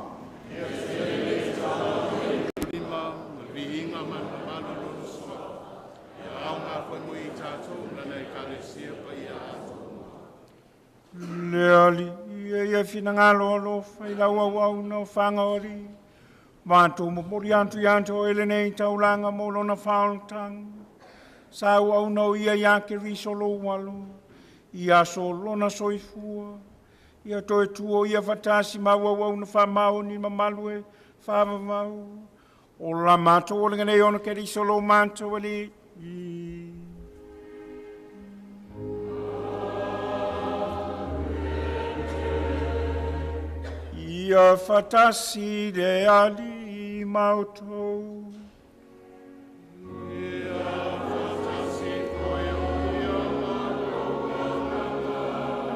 Ia se le lima, viinga mana malu lona sua. Ia au ngā whanui i tātou nana e kalesia pa ia atu. Le ali ia ia finangalo alofa i lau au au na o whanga ori. Mātou momori atu i atu o ele nei taulaga mo lona whaoltanga. Sau au nau ia ia ke riso lo walo. Ia so lona soifua. Ia toe tuo ia fatasi mau au au na whamao ni mamalu e whamamau. O la mātou o lenga nei ona ke riso lo mātou ali. Ia fatasi le ali mautou.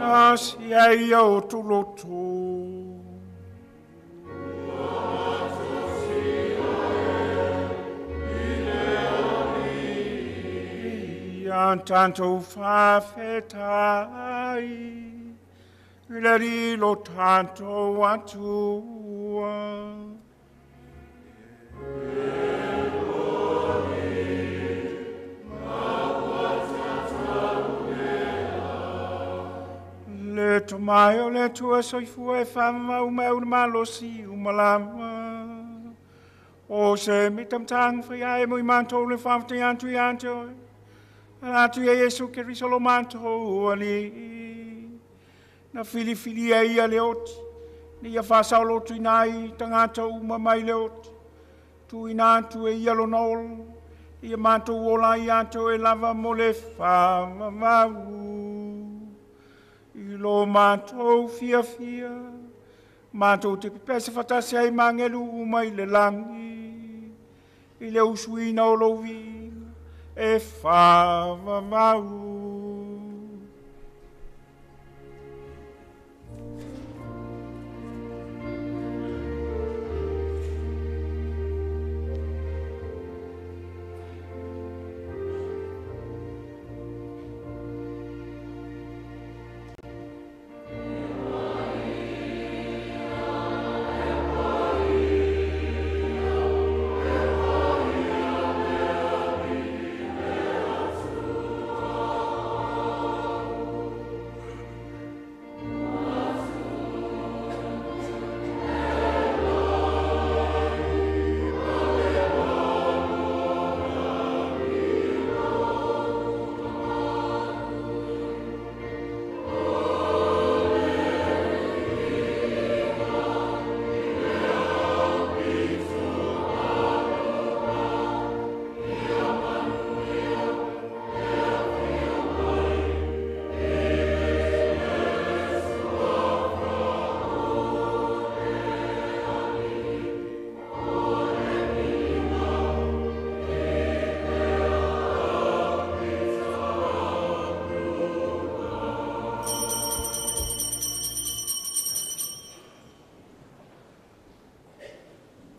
Nasi ai o tuloto. Ia tanto whawhetai, le rilo tanto atua. Le tomai o le tua soifua e whamau mau na malosi umalama. O se mitamtang whai ai mui mātou le whawhtai antu i antu. Atu ia Yesu Keriso lo mātou ali. Na whiliwhili e ia le oti. Ni ia whasao lotu inai tangata uma mai le oti. Tu ina atu e ia lona olo. Ia mātou ola i atu e lava mo le whamamau. I lo mātou fia fia, mātou te pepese whatasi ai mangelu umai le langi, i le usuina o lo vinga, e whamamau.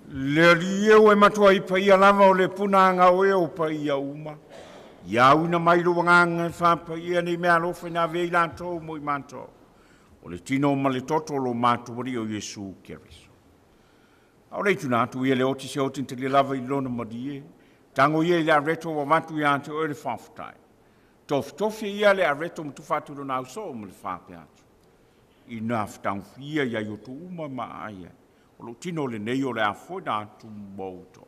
Le rieu e matua i paia lava o le puna anga o e o paia uma. Ia una mai lo wanganga e whapa ia ni mea alofa ina vei lantou mo i mātou. O le tino ma le toto lo mātou wari o Yesu Keriso. Au le tuna atu ia le oti se oti te le lava i lona marie. Tango ia i le areto wa watu ia ante o le whawhatai. Tofi ia le areto mtu whatu lona au so mo le whape atu. I nā whtangwhia ia i o tu uma ma aia. O lo tino le nei o le afo na atu mouto.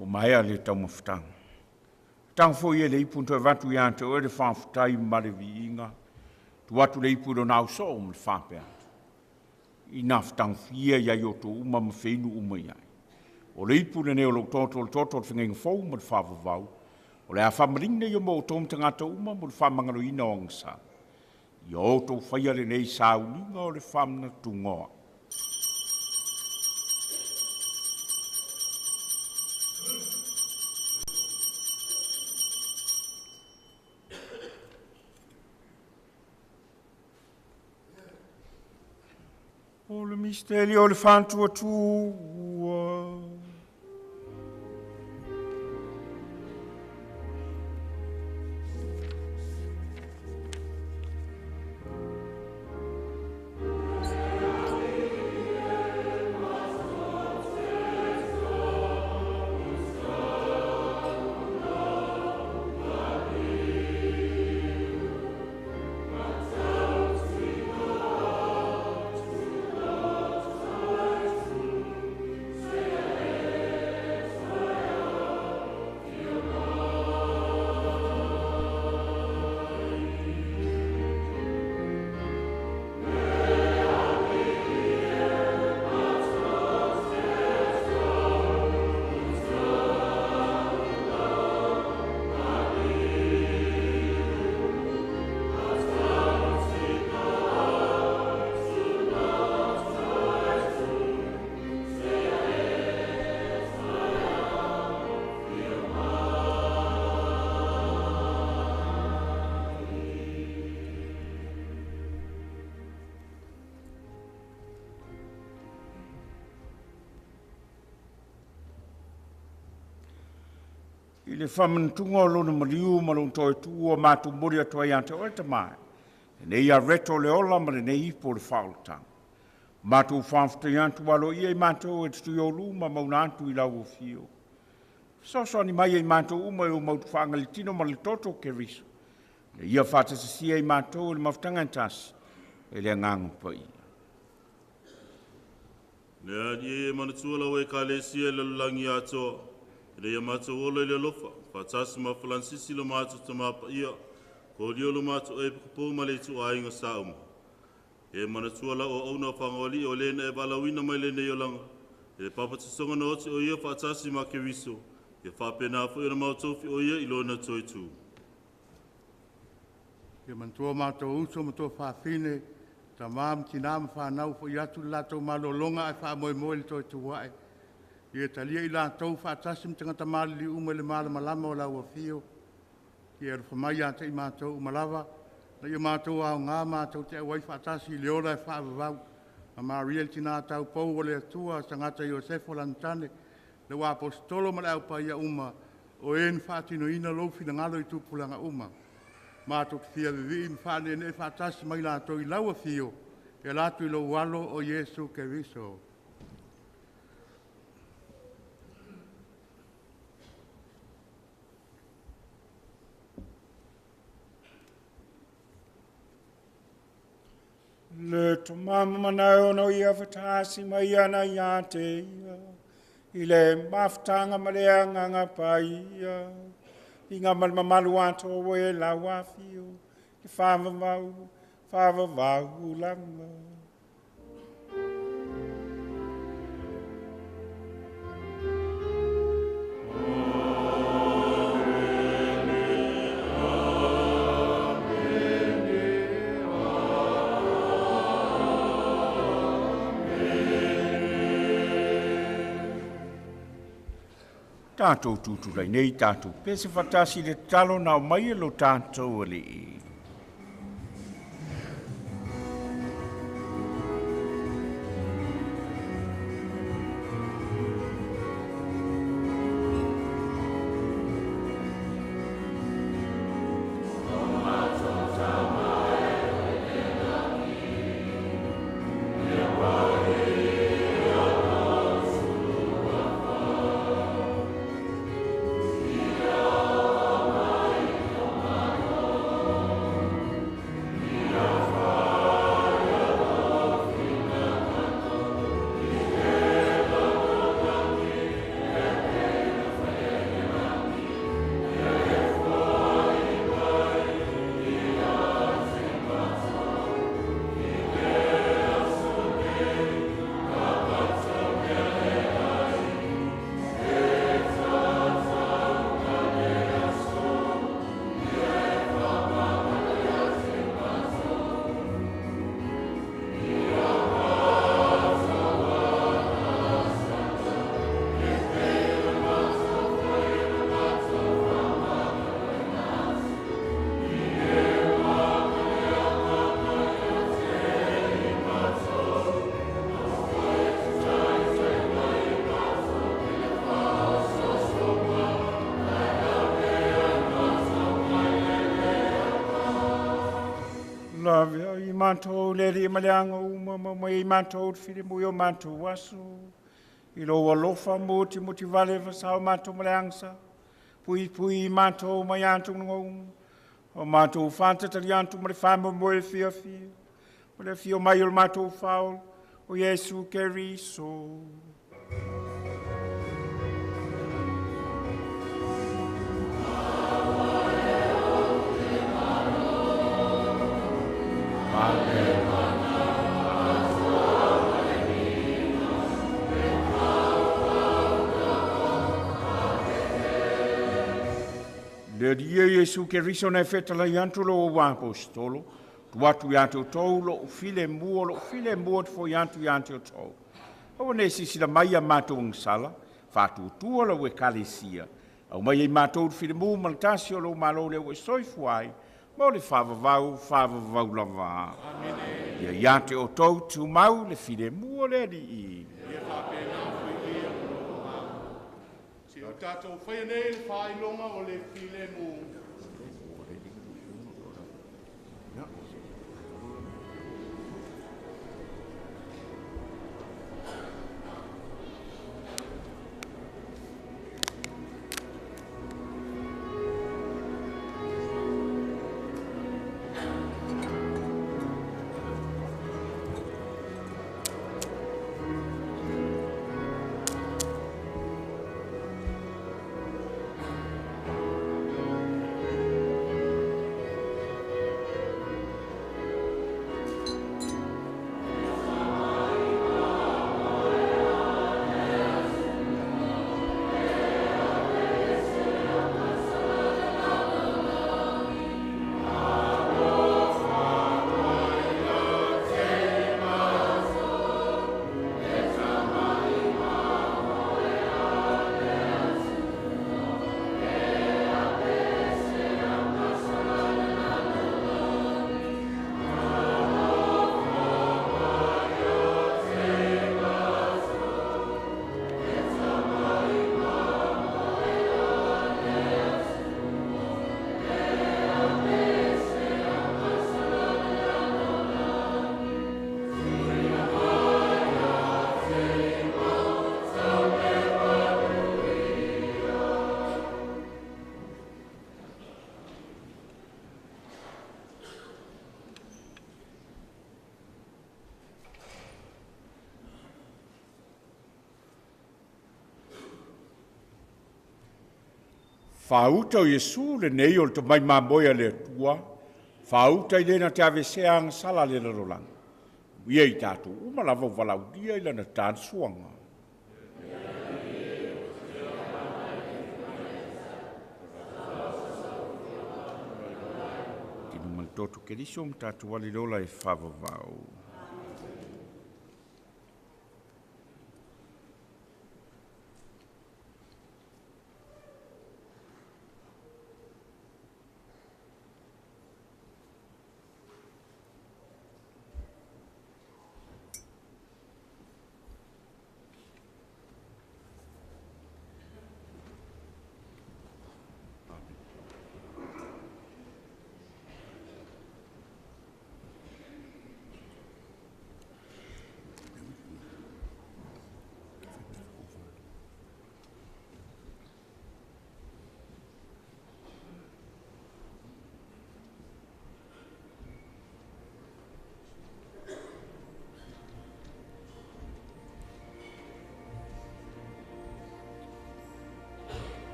O maea le taumafutanga. Tang fo ia le ipu ntoe vatu ia ante o le whawhatai mare viinga. Tu atu le ipu lo nau so o le whape atu. I nā whtangwhia ia i o tō uma ma whenua uma iai. O le ipu le neo lo toto le toto le whengenga fou ma le whawawau. O le a whamaringa ia mo o tō mtangata uma mo le whamangalo ina o angsa. Ia o tō whaia le nei sauninga o le whamna tungoa. Misteli o le faatuatua. I le whamantunga o lona maliu ma lon toe tua mātou muri atu ai ante oe tamai. Lenei a reto le ola ma lenei ipo le whaolotanga. Mātou whanfutai atu walo ia i mātou e tutu i o luma mauna atu i lau o fio. Soso ni mai i mātou uma e o mautu whaangalitino ma le toto ke riso. Le ia whātasasia i mātou le mafutanga tasi e le anganga pa ia. Le ali e manatua lau e kalesia le langi atoa. Le ia mātou ola i le alofa, whātasi ma Falansisi lo mātou tamapa ia, ko lio lo mātou e pukupu ma le itu ainga sa uma. E manatua lau o auna whangawali o lena e walawina mai le nei olanga. E papatisonga na oti o ia whātasi ma Keriso, e whāpena fo ina mautofi o ia i lona toitu. Ia manatua mātou uso ma tō whāwhine, ta maam tina ma whānau fo i atu le lātou malolonga ai whaamoemoe le toitu wae. Ia talia i lātou whaatasi ma tangata malili uma le malamalama o lau afio. Ia rufa mai a te i mātou umalava, na ia mātou au ngā mātou te awai whaatasi i le ora e whaavavau. Ma Maria le tina tau pau o le atua, sangata Iosefo lantane, le wā apostolo ma le au paia uma, o e ni whaatinoina lou finangalo i tupulanga uma. Mātou te fia vivi ma whaanene e whaatasi mai lātou i lau afio, e lātou i lou alo o Iesu Keriso. Le tumama manao no ia whatasi mai ana ia te ia, i le mafutanga ma le anganga pai ia, i ngā malmamalu ato e lau awhio, ke whawawau, whawawau langa. Tātou tūtūrai nei tātou. Pese whatasi le talo nā mai e lo tātou ale e. mātou le li maleanga uma ma mai mātou fili mui o mātou aso. I lo alofa mo ti mo ti vale fa sao mātou maleanga sa. Pui pui mātou mai antu nunga. O mātou whanta tali antu ma le whamo mo e fia fia. O le fia mai o le mātou whaol o Iesu Keriso. Le dia Iesu Keriso na fetala i antu lo o apostolo, tu atu i atu tau lo file mua, lo file mua te fo i antu i atu tau. Aua nei sisila mai a mātou angsala, whātuatua lau e kalesia. Au mai e mātou te file mua ma le tasi o lo malo le ua soifu ai, ma o le whāvavau, whāvavau lava. Ia ia te o tau tūmau le file mua le alii. Ia whāpena fui ia Si o tātou whaia nei le whailonga o le file mua. Whauta o Iesu le nei o le tomai mamoe a le Atua, whauta i lena te avesea anga sala le lalolanga. Ia i tātou uma lava o valaudia i lana tāna suanga. Tino ma le toto keriso ma tātou wale lola e whavavau.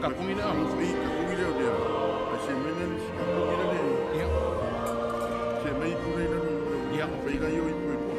kapungi le au. I kapungi le o lea. Ai se mai le si kapungi le le. Ia. Se mai ipu nei lalo. Ia. Fai o ipu e lua.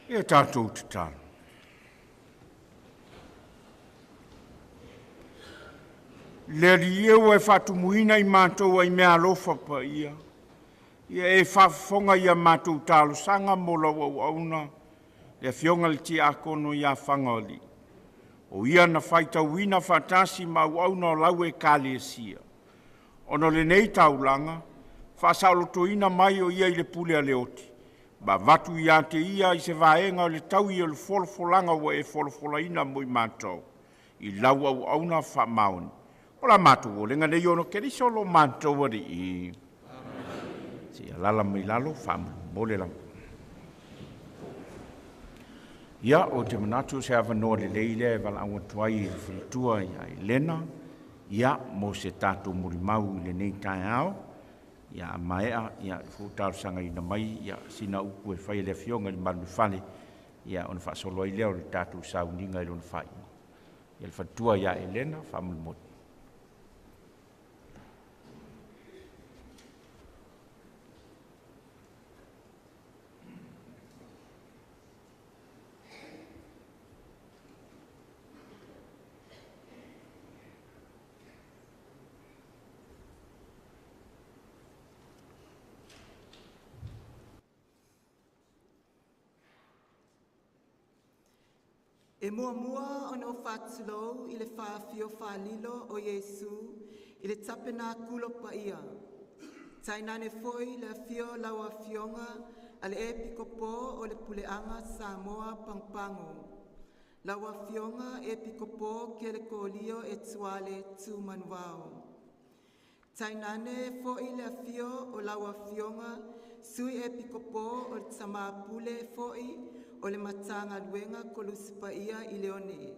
Ia tatou tatalo. Le Alii e ua e faatumuina i matou ai mea alofa paia, ia e faafofoga ia matou talosaga mo lau auauna, le afioga i le Tiakono ia Fagalii, o ia na faitauina faatasi ma auauna o lau Ekalesia, ona o lenei taulaga, faasaolotoina mai o ia i le pule a le oti, ma avatu ia te ia i se vaega o le taui o le folafolaga ua e folafolaina mo i matou, i lau auauna faamaoni. O la matou olega nei ona o Keriso lo matou Alii. Se i alaala mai lalo faamolemole lava. Ia, ou te manatu o se avanoa lelei lea e valaau atu ai i le faletua ia Elena, ia, mo se tatou molimau i lenei taeao. Ia, a maea, ia, ua talosagaina mai ia sina upu e fai e le afioga i le malu o le fale, ia ona faasolo ai lea o le tatou sauniga i lona faaiuga. Ia, le faletua ia Elena, faamolemole. E muamua ona ou faatulou i le faafio faalilo o Iesu i le Tapenakula paia, tainane foi le afio o lau Afioga a le Epikopo o le Puleaga Samoa Pagopago, lau Afioga Epikopo Kelekolio Etuale Tumanuvao. Tainane foi le afio o lau Afioga Sui Epikopo o le Tama Pule foi o le Matagaluega Koluse Paia i Leone,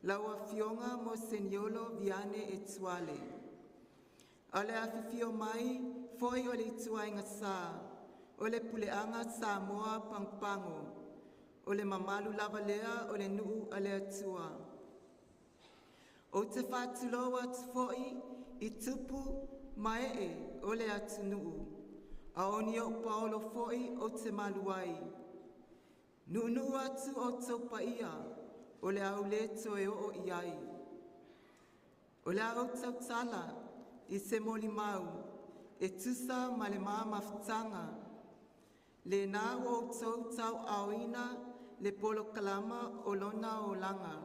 lau Afioga Moseniolo Viane Etuale. A o le afifio mai foi o le ituaiga sa o le Puleaga Samoa Pagopago, o le mamalu lava lea o le nuu a le Atua. Ou te faatulou atu foi i tupu ma ee o le atunuu, a o ni ou paolo foi ou te malu ai. Nuunuu atu outou paia o le a ou le toe oo i ai. O le a ou tautala i se molimau e tusa ma le ma mafutaga. Lena ua outou tauaaoina le polokalama o lona olaga.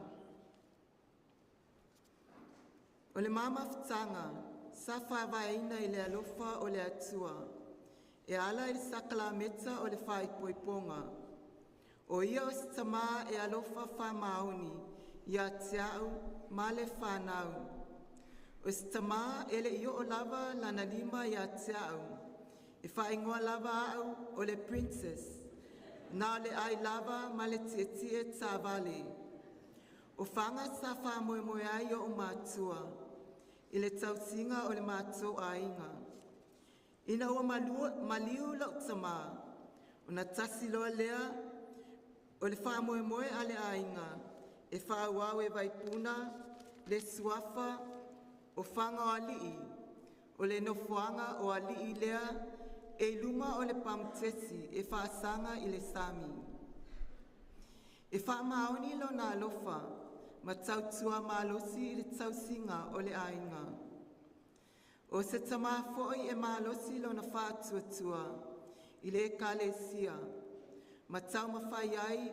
O le ma mafutaga sa faavaeina i le alofa o le Atua e ala i le sakalameta o le faaipoipoga. O ia o se tamā e alofa faamaoni ia te au ma le fanau. O se tamā e le i oo lava lana lima ia te au, e faaigoa lava au o le Princess, na o le ai lava ma le tietie tavale. O faga sa faamoemoe ai o'u matua i le tausiga o le matou aiga. Ina ua maliu la'u tamā, ona tasi loa lea o le faamoemoe a le aiga e faaauau e Vaipuna le suafa o Fagaoalii, o le nofoaga o alii lea e i luma o le pamutesi e faasaga i le sami. E faamaoni lona alofa ma tautua malosi i le tausiga o le aiga. O se tamā foi e malosi lona faatuatua i le ekalesia, ma taumafai ai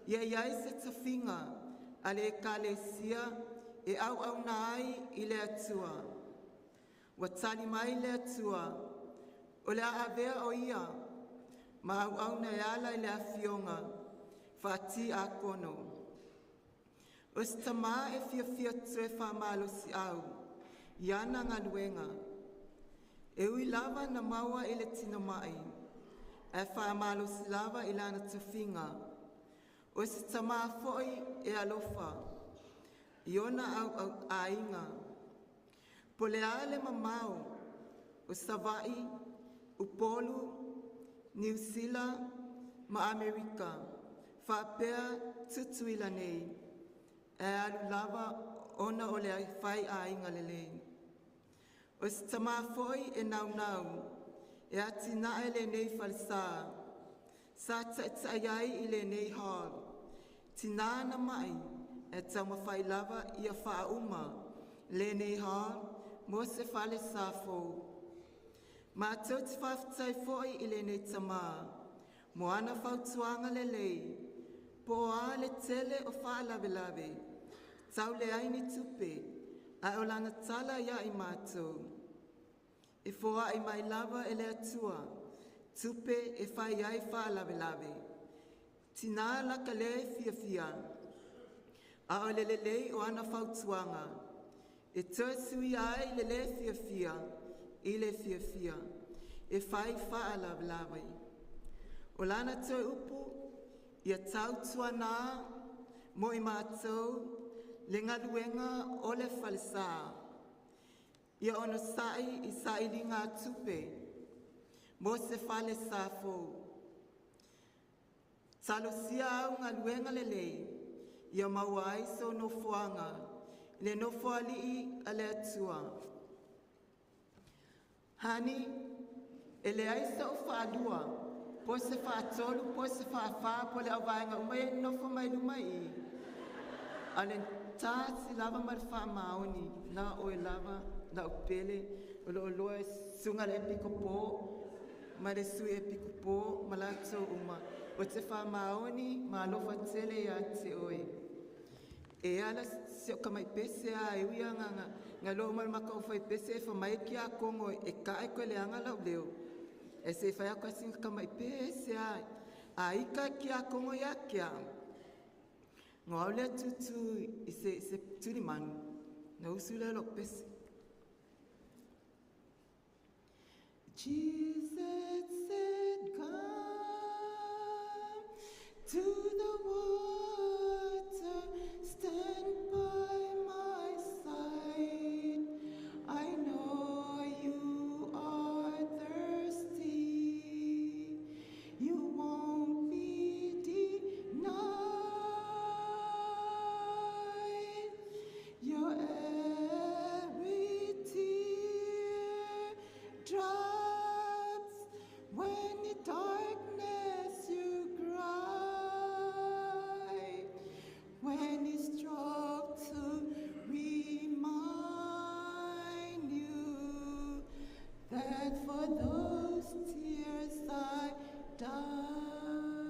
ia i ai se tofiga a le ekalesia e auauna ai i le Atua. Ua tali mai le Atua, o le a avea o ia ma auauna e ala i le afioga faatiakono. O se tamā e fiafia toe faamalosiau i ana galuega. E ui lava na maua i le tino mai, ae faamalosi lava i lana tofiga. O se tamā foi e alofa i ona au au aiga. Po le a le mamao o Savaii, Upolu, Niu Sila ma Amerika, faapea Tutuila nei, ae alu lava ona o le fai aiga lelei. O se tamā foi e naunau e atinae lenei falesa. Sa taʻitaʻi ai i lenei hall. Tinā na mai e taumafai lava ia faauma lenei hall mo se fale sa fou. Matou te faafetai foi i lenei tamā mo ana fautuaga lelei po o a le tele o faalavelave tau leai ni tupe ae o lana tala ia i matou. E foai mai lava e le Atua tupe e fai ai faalavelave. Tinā laka le fiafia a o le lelei o ana fautuaga e toe suia ai le lē fiafia i le fiafia e fai faalavelave. O lana toe upu ia tautuanā mo i matou le galuega o le falesā. Ia onosa'i i sailiga tupe mo se falesa fou. Talosia au galuega lelei ia maua ai sou nofoaga i le nofoalii a le Atua. Hani, e leai so'u faalua po o se faatolu po o se faafā po o le auvaega uma ia e nonofo mai luma i i. A o le tasi lava ma le faamaoni na o oe lava lau pele o loo lua e susuga le epikopo ma le sui epikopo ma latou uma. O te faamaoni ma alofa tele ia te oe. E ala se o kamai pese a e ui nga nga nga lo mal maka o fai pese e fa mai ki a kongo e ka e koe le anga lau leo. E se fai ako asinga kamai pese a a ika ki a kongo ia kia. Ngo au lea tutu i se tuli manu. Na usu lea lok pese. Jesus said, come to the water, stand by my side. I know you are thirsty. You won't be denied. Your every tear drops when in darkness you cry. When you strove to remind you that for those tears I died.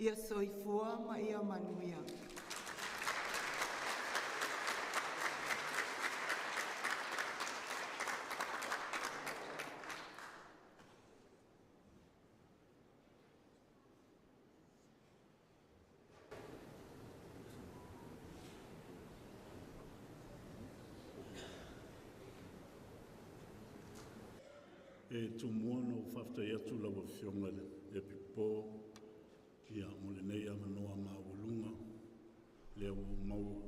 Ia soifua ma ia manuia. E tumua na o faafetai atu lau Afioga i le Epikopo ia mo lenei avanoa maualuga lea ua ou maua.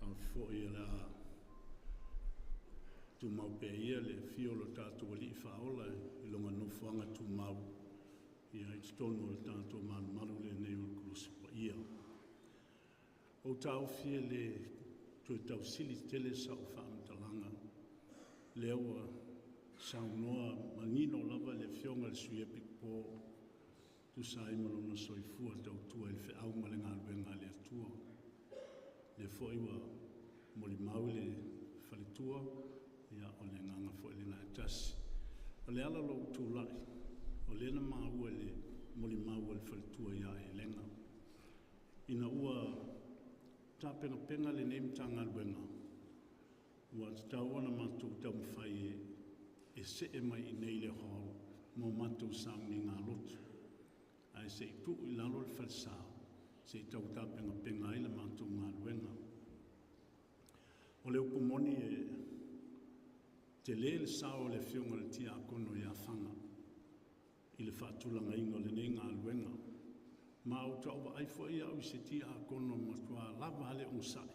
A foi o le a tumau pea ia le afio o lo tatou Alii Faaola i lona nofoaga tumau ia i totonu o le tatou malumalu lenei o le Kolosi Paia. Ou taofi e le toe tausili tele sa'u faamatalaga, lea ua saunoa manino lava le Afioga i le Sui Epikopo tusa ai ma lona soifua tautua i le feau ma le galuega a le Atua. Lea foi ua molimau le faletua, ia o le agaga foi lena e tasi. O le ala o lou tulai, o lea na maua i le molimau a le faletua ia Elega, ina ua tapenapena lenei Matagaluega, ua tatau ona matou taumafai e see mai i nei le hall mo matou sauniga lotu, ae se i tuu i lalo le falesa se i tau tapenapena ai le matou galuega. O le upu moni e telē le sao o le Afioga i le Tiakono ia Faga i le faatulagaina o lenei galuega, ma ou te vaai foi au i se tiakono matuā lava a le onosai.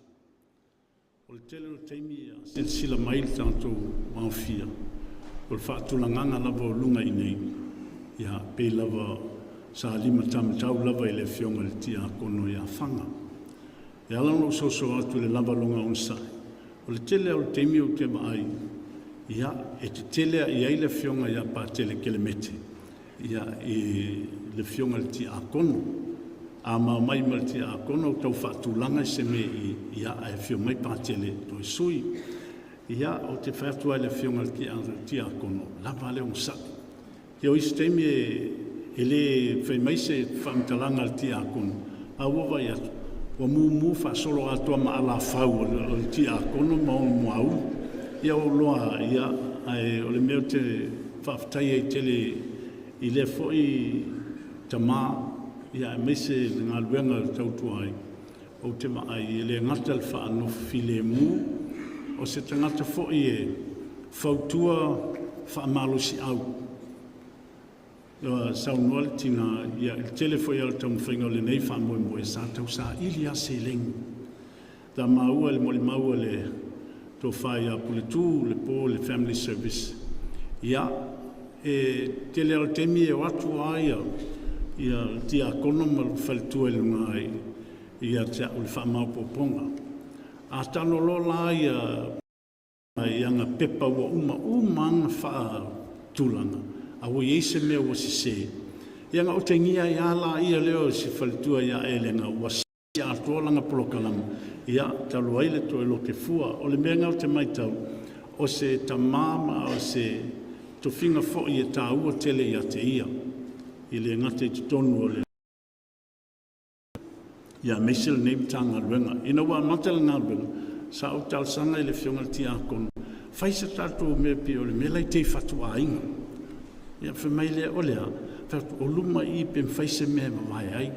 O le tele o le taimi a silasila mai le tatou maofia, o le faatulagaga lava o luga i nei, ia pei lava sa lima tamatau lava i le Afioga i le Tiakono ia Faga. E ala ona ou soso atu i le lava o lona onosai, o le tele o le taimi ou te vaai Ia, e tetele i ai le afioga ia Patele Kelemete, ia, i le afioga i le tiakono. A mao mai ma le tiakono o tau faatulaga i se mea i, ia, ae afio mai Patele toe sui. Ia, ou te fai atu ai i le afioga i le tiakono, lava le onosai. Ia o isi taimi e le fai mai se faamatalaga a le tiakono, a ua vaai atu, ua mumu faasolo atoa ma alafau o le tiakono ma ona muaulu. Ia o loa, ia, ae o le mea ou te faafetai ai tele i lea foi tamā, ia aemaise le galuega o le tautua ai, ou te vaai e le gata le faanofo filemu, o se tagata foi e fautua faamalosiau. Saunoa le tina, ia, i le tele foi o le taumafaiga o lenei faamoemoe sa tausaili lava seleni. Sa maua i le molimau a le tofa ia Puletu le po i le Family Service, ia, e tele lava o taimi e o atu lava ia le tiakono ma le faletua i luga ia te au i le faamaopoopoga. A tago loa la ia i ana pepa ua uma uma ona faatulaga, a ua i ai se mea ua sese, ia ona otegia ai lava laia lea o si faletua ia Eliga ua atoa lana polokalama, ia talu ai le toe lote fua. O le mea lena ou te matau, o se tamā ma o se tofiga foi e taua tele ia te ia, e le gata i totonu o le ia aemaise lenei Matagaluega. Ina ua amata le galuega, sa ou talosaga i le afioga i le tiakono, fai se tatou mea pei o le mea la e i tai i fatuaiga. Ia fai mai lea, o le a? Fai atu, o luma i i pe mafai se mea e vavae ai.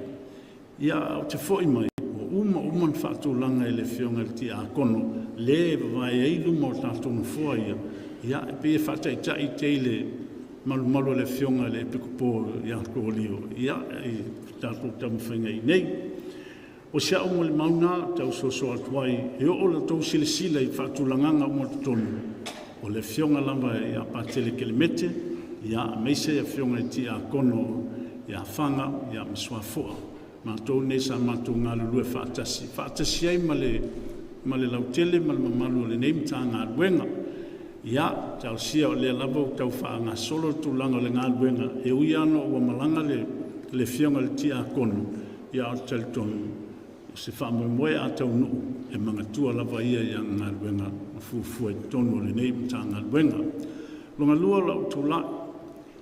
Ia ou te foi mai, ua uma uma ona faatulaga e le afioga i le tiakono le e vavae ai luma o tatou nofoa ia, ia e pei e faataitai te i le malumalu o le afioga i le Epikopo ia Kovio, ia, i tatou taumafaiga i inei. O si au molimau lena tau soso atu ai, e oo la outou silasila i faatulagaga uma totonu, o le afioga lava ia Patele Kelemete, ia aemaise afioga i tiakono ia Faga ia ma Suafoa. Matou nei sa matou galulue faatasi, faatasi ai ma le lautele ma le mamalu o lenei Matagaluega. Ia, talosia o lea lava ua tau faagasolo le tulaga o le galuega, e ui lava ina ua malaga le afioga i le tiakono, ia ae ou te talitonu o se faamoemoe a taunuu, e magatua lava ia i ana galuega na fuafua i totonu o lenei Matagaluega. Lona lua o lou tulai,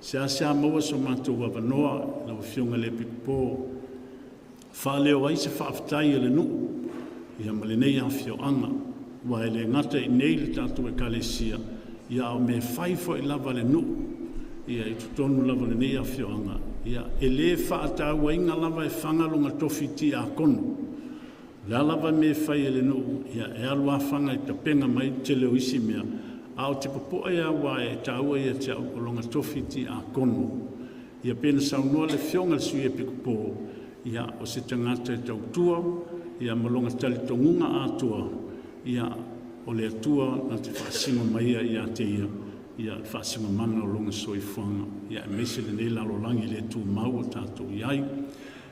seasea maua so matou avanoa lau Afioga i le Epikopo, faaleo ai se faafetai a le nuu ia ma lenei afioaga, aua e le gata i inei le tatou Ekalesia, ia a o mea fai foi lava a le nuu ia i totonu lava o lenei afioaga. Ia e le faatauaina lava e Faga lona tofi tiakono. O le a lava le mea e fai e le nuu, ia e alu lava Faga e tapena mai le tele o isi mea, ae ou te popoe lava aua e taua ia te au o lona tofi tiakono. Ia pei ona saunoa le afioga i le Sui Epikopo, ia o se tagata e tautua, ia ma lona talitonuga atoa, ia o le Atua na te faasino mai ia te ia, ia le faasinomaga o lona soifuaga, ia aemaise lenei lalolagi le tumau o tatou i ai.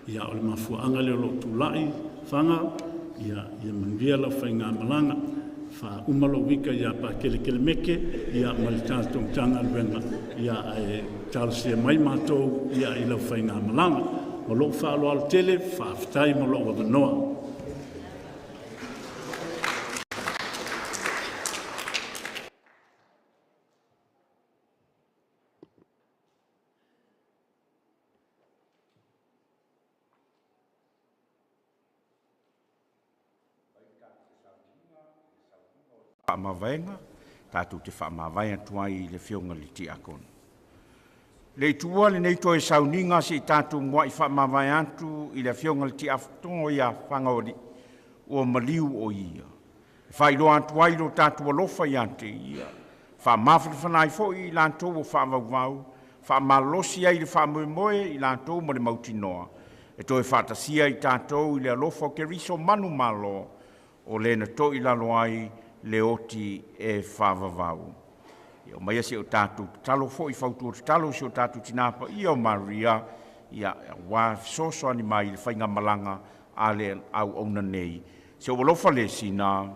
Ia o le mafuaaga lea o lou tulai, Faga, ia manuia lau faigamalaga, faauma lou ika ia Pakele Kelemeke ia ma le tatou Matagaluega, ia ae talosia mai matou ia i lau faigamalaga. Ma lou faaaloalo tele, faafetai mo lou avanoa. Faamavaega, tatou te faamavae atu ai i le afioga i le tiakono. Le tuua lenei toe sauniga se i tatou muai faamavae atu i le afioga i le tiakono ia Fagaoalii ua maliu o ia. E faailoa atu ai lo tatou alofa ia te ia, faamafanafana ai foi i latou ua faavauvau, faamalolosi ai le faamoemoe i latou ma le mautinoa, e toe faatasia i tatou i le alofa o Keriso manu malo, o le na toi lalo ai le oti e faavavau. Ia o maia se o tatou tatalo foi fautua tatalo si o tatou tina paia o Maria, ia ua fesoasoani mai i le faigamalaga a le auauna nei. Se ua alofa le sina.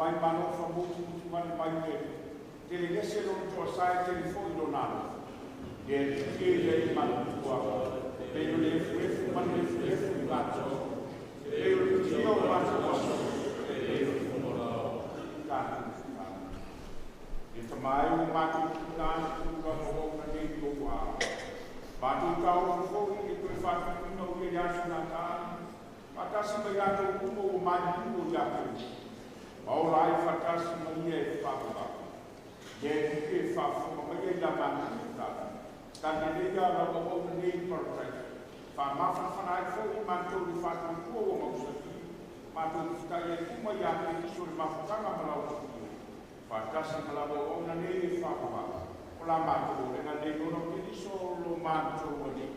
mai malofa mutumutu vale mai le tele lese lona toasae tele foʻi lona alofa. Le Alii e ia i matutua, pei o le efuefu ma le efuefu i matou, pei o le tia o matou aso, pei o le i tatou fufala. E tama ai ua matou tuuina atu lau auauna nei i ou aao. Matou taofi foʻi i le toe faatupuina o ia i le aso na taali, faatasi ma i latou uma ua maliliu o ia te oe, ma ola ai faatasi ma ia e faavavau. Le Alii e faafofoga maia i la matou tatalo, tagelei lau auauna nei i le parataiso, faamafanafana ai foʻi matou i le faatuatua ua mausali, matou tafitaʻi ai uma iā Keriso i le mafutaga ma lau afio, faatasi ma lau auauna nei e faavavau. O la matou olega nei ona o Keriso lo matou Alii.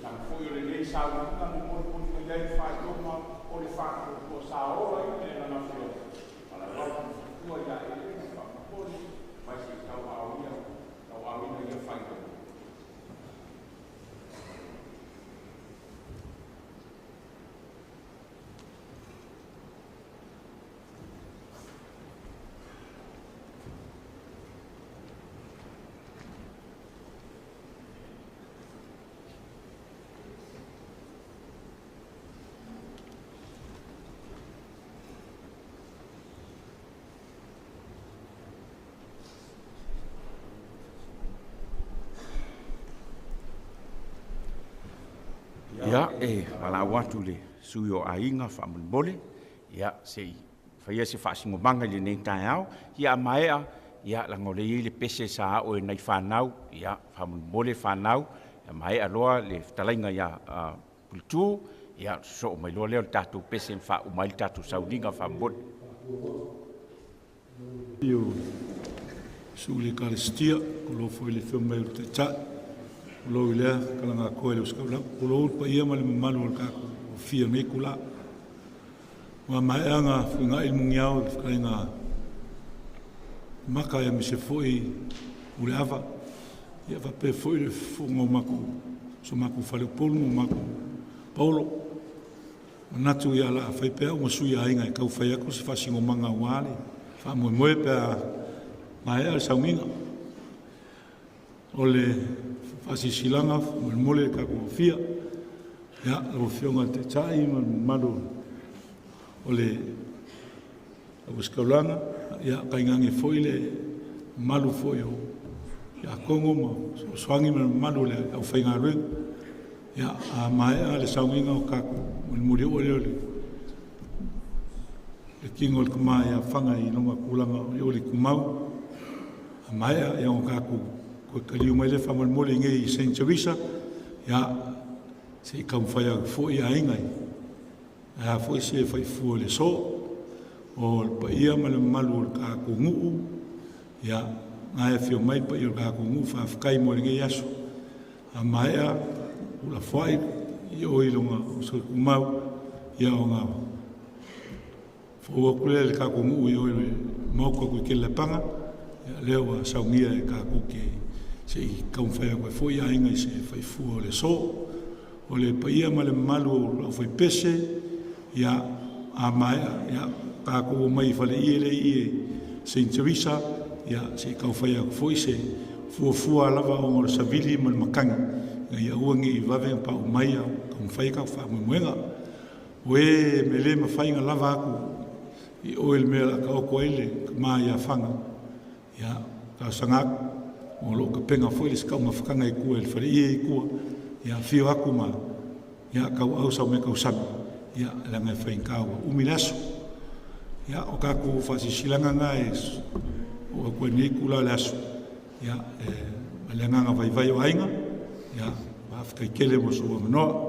Tala foʻi o lenei sauliga na molimoli mai ai le faailoga o le faatuatua sa olaina e lana afioga, ma lau atu ia Eleni faamomoli mai se i tauaaoina ia faailoga. Ia, e valaau atu i le sui o aiga faamolemole, ia, se i faia se faasinomaga i lenei taeao. Ia, a maea, ia, leaga o lea e i ai le pese sa ao e nai fanau, ia, faamolemole fanau, ia maea loa le fetalaiga ia Puletu, ia, sosoo mai loa lea o le tatou pese ma faauma ai le tatou sauniga faamolemole. O suʻu le Ekalesia, o lo foi le afio mai o le Taitai, o lo i lea kalagatoa i le ositaulaga, o lo le paia ma le mamalu o le tatou fia nei kula. Ua maeaga fuigaʻi le mugiao i le fetalaiga maka e aemaise foi o le ava. Ia faapea foi le fofoga o matou, so matou faleupolu ma matou paolo. Manatu ia la fai pea uma sui aiga e tau fai atu se faasinomaga aua le faamoemoe pe a maea le sauniga. O le faasisilasilaga molemole le tatou afia. Ia, lau Afioga i le Taitai ma le mamalu o le Auosikaulaga, ia tainane foi le mamalu foi o Iakono ma Soasoani ma le mamalu o le aufaigaluega. Ia, a maea le sauniga o tatou molimoli oo lea o le tino o le tama ia Faga i lona tulaga o le tumau. A maea, ia o tatou toe taliu mai le faamolemole i nei i Saint Teresa, ia se i taumafai atu foi aiga i ae a foi se faifua o le aso. O le paia ma le mamalu o le tatou nuu, ia na e afio mai le paia o le tatou nuu, faafetai mo lenei aso. A maea ulafoai i o i lona tumau, ia ona fou atu lea le tatou nuu i o i le maota o Kuikelepaga, ia lea ua saunia e tatou ke se i taumafai atu ai foi aiga i se faifua o le aso. O le paia ma le mamalu o lau faipese, ia a maea, ia tatou o mai i fale ie le ie Saint Teresa, ia se i taufai atu foi se fuafua lava ona o le savili ma le makani, ina ia aua ne i vave ona paʻu mai a taumafai tatou faamoemoega. O e me le mafai ona lava atu i oe le mea o le a taoto ai le tama ia Faga, ia talosaga atu, o loo tapena foi le sekaumafataga i tua i le faleie i tua, ia afio atu ma ia tauau sau mea tausami, ia leaga e faigata ua umi le aso. Ia o tatou faasisilasilaga na e oo atu ai lenei itula o le aso, ia e ma le agaga vaivai o aiga, ia faafetai tele mo sou avanoa.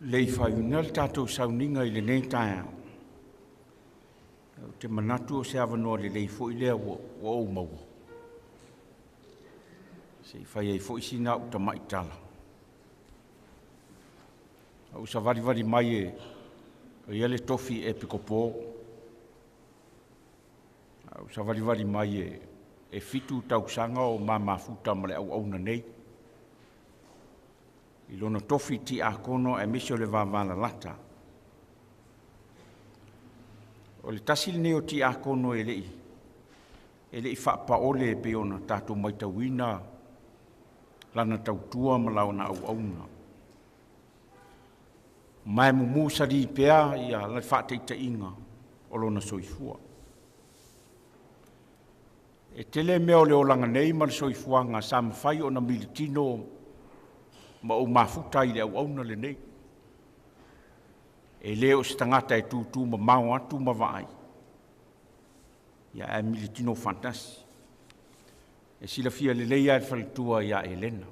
Le i faaiuina le tatou sauniga i lenei taeao, ou te manatu o se avanoa lelei foi lea ua ou maua, se i fai ai foi sina au tamai tala. A ou savalivali mai e ia le tofi epikopo, a ou savalivali mai e 7 tausaga o mamafuta ma le auauna nei, i lona tofi tiakono aemaise o le vavalalata. O le tasi lenei o tiakono e le i faapaole e pei ona tatou matauina lana tautua ma lana auauna. Ma e mumu sali pea ia le faataitaiga o lona soifua. E tele mea o le olaga nei ma le soifuaga sa mafai ona militino ma ou mafuta i le auauna lenei. E le o se tagata e tutu mamao atu ma vaai, ia ae militino faatasi. E silafia lelei lava e le faletua ia Elena.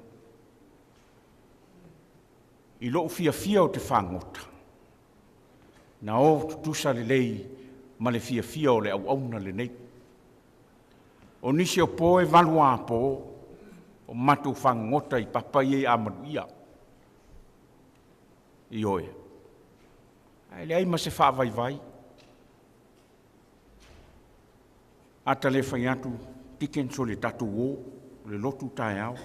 I lou fiafia o te fagota, na o tutusa lelei ma le fiafia o le auauna lenei. O nisi o po e 8 apo o matou fagogota i papa ia i Amaluia. Ioe, ae leai ma se faavaivai. Ata le fai atu tiken so le tatou o, o le lotu taeao.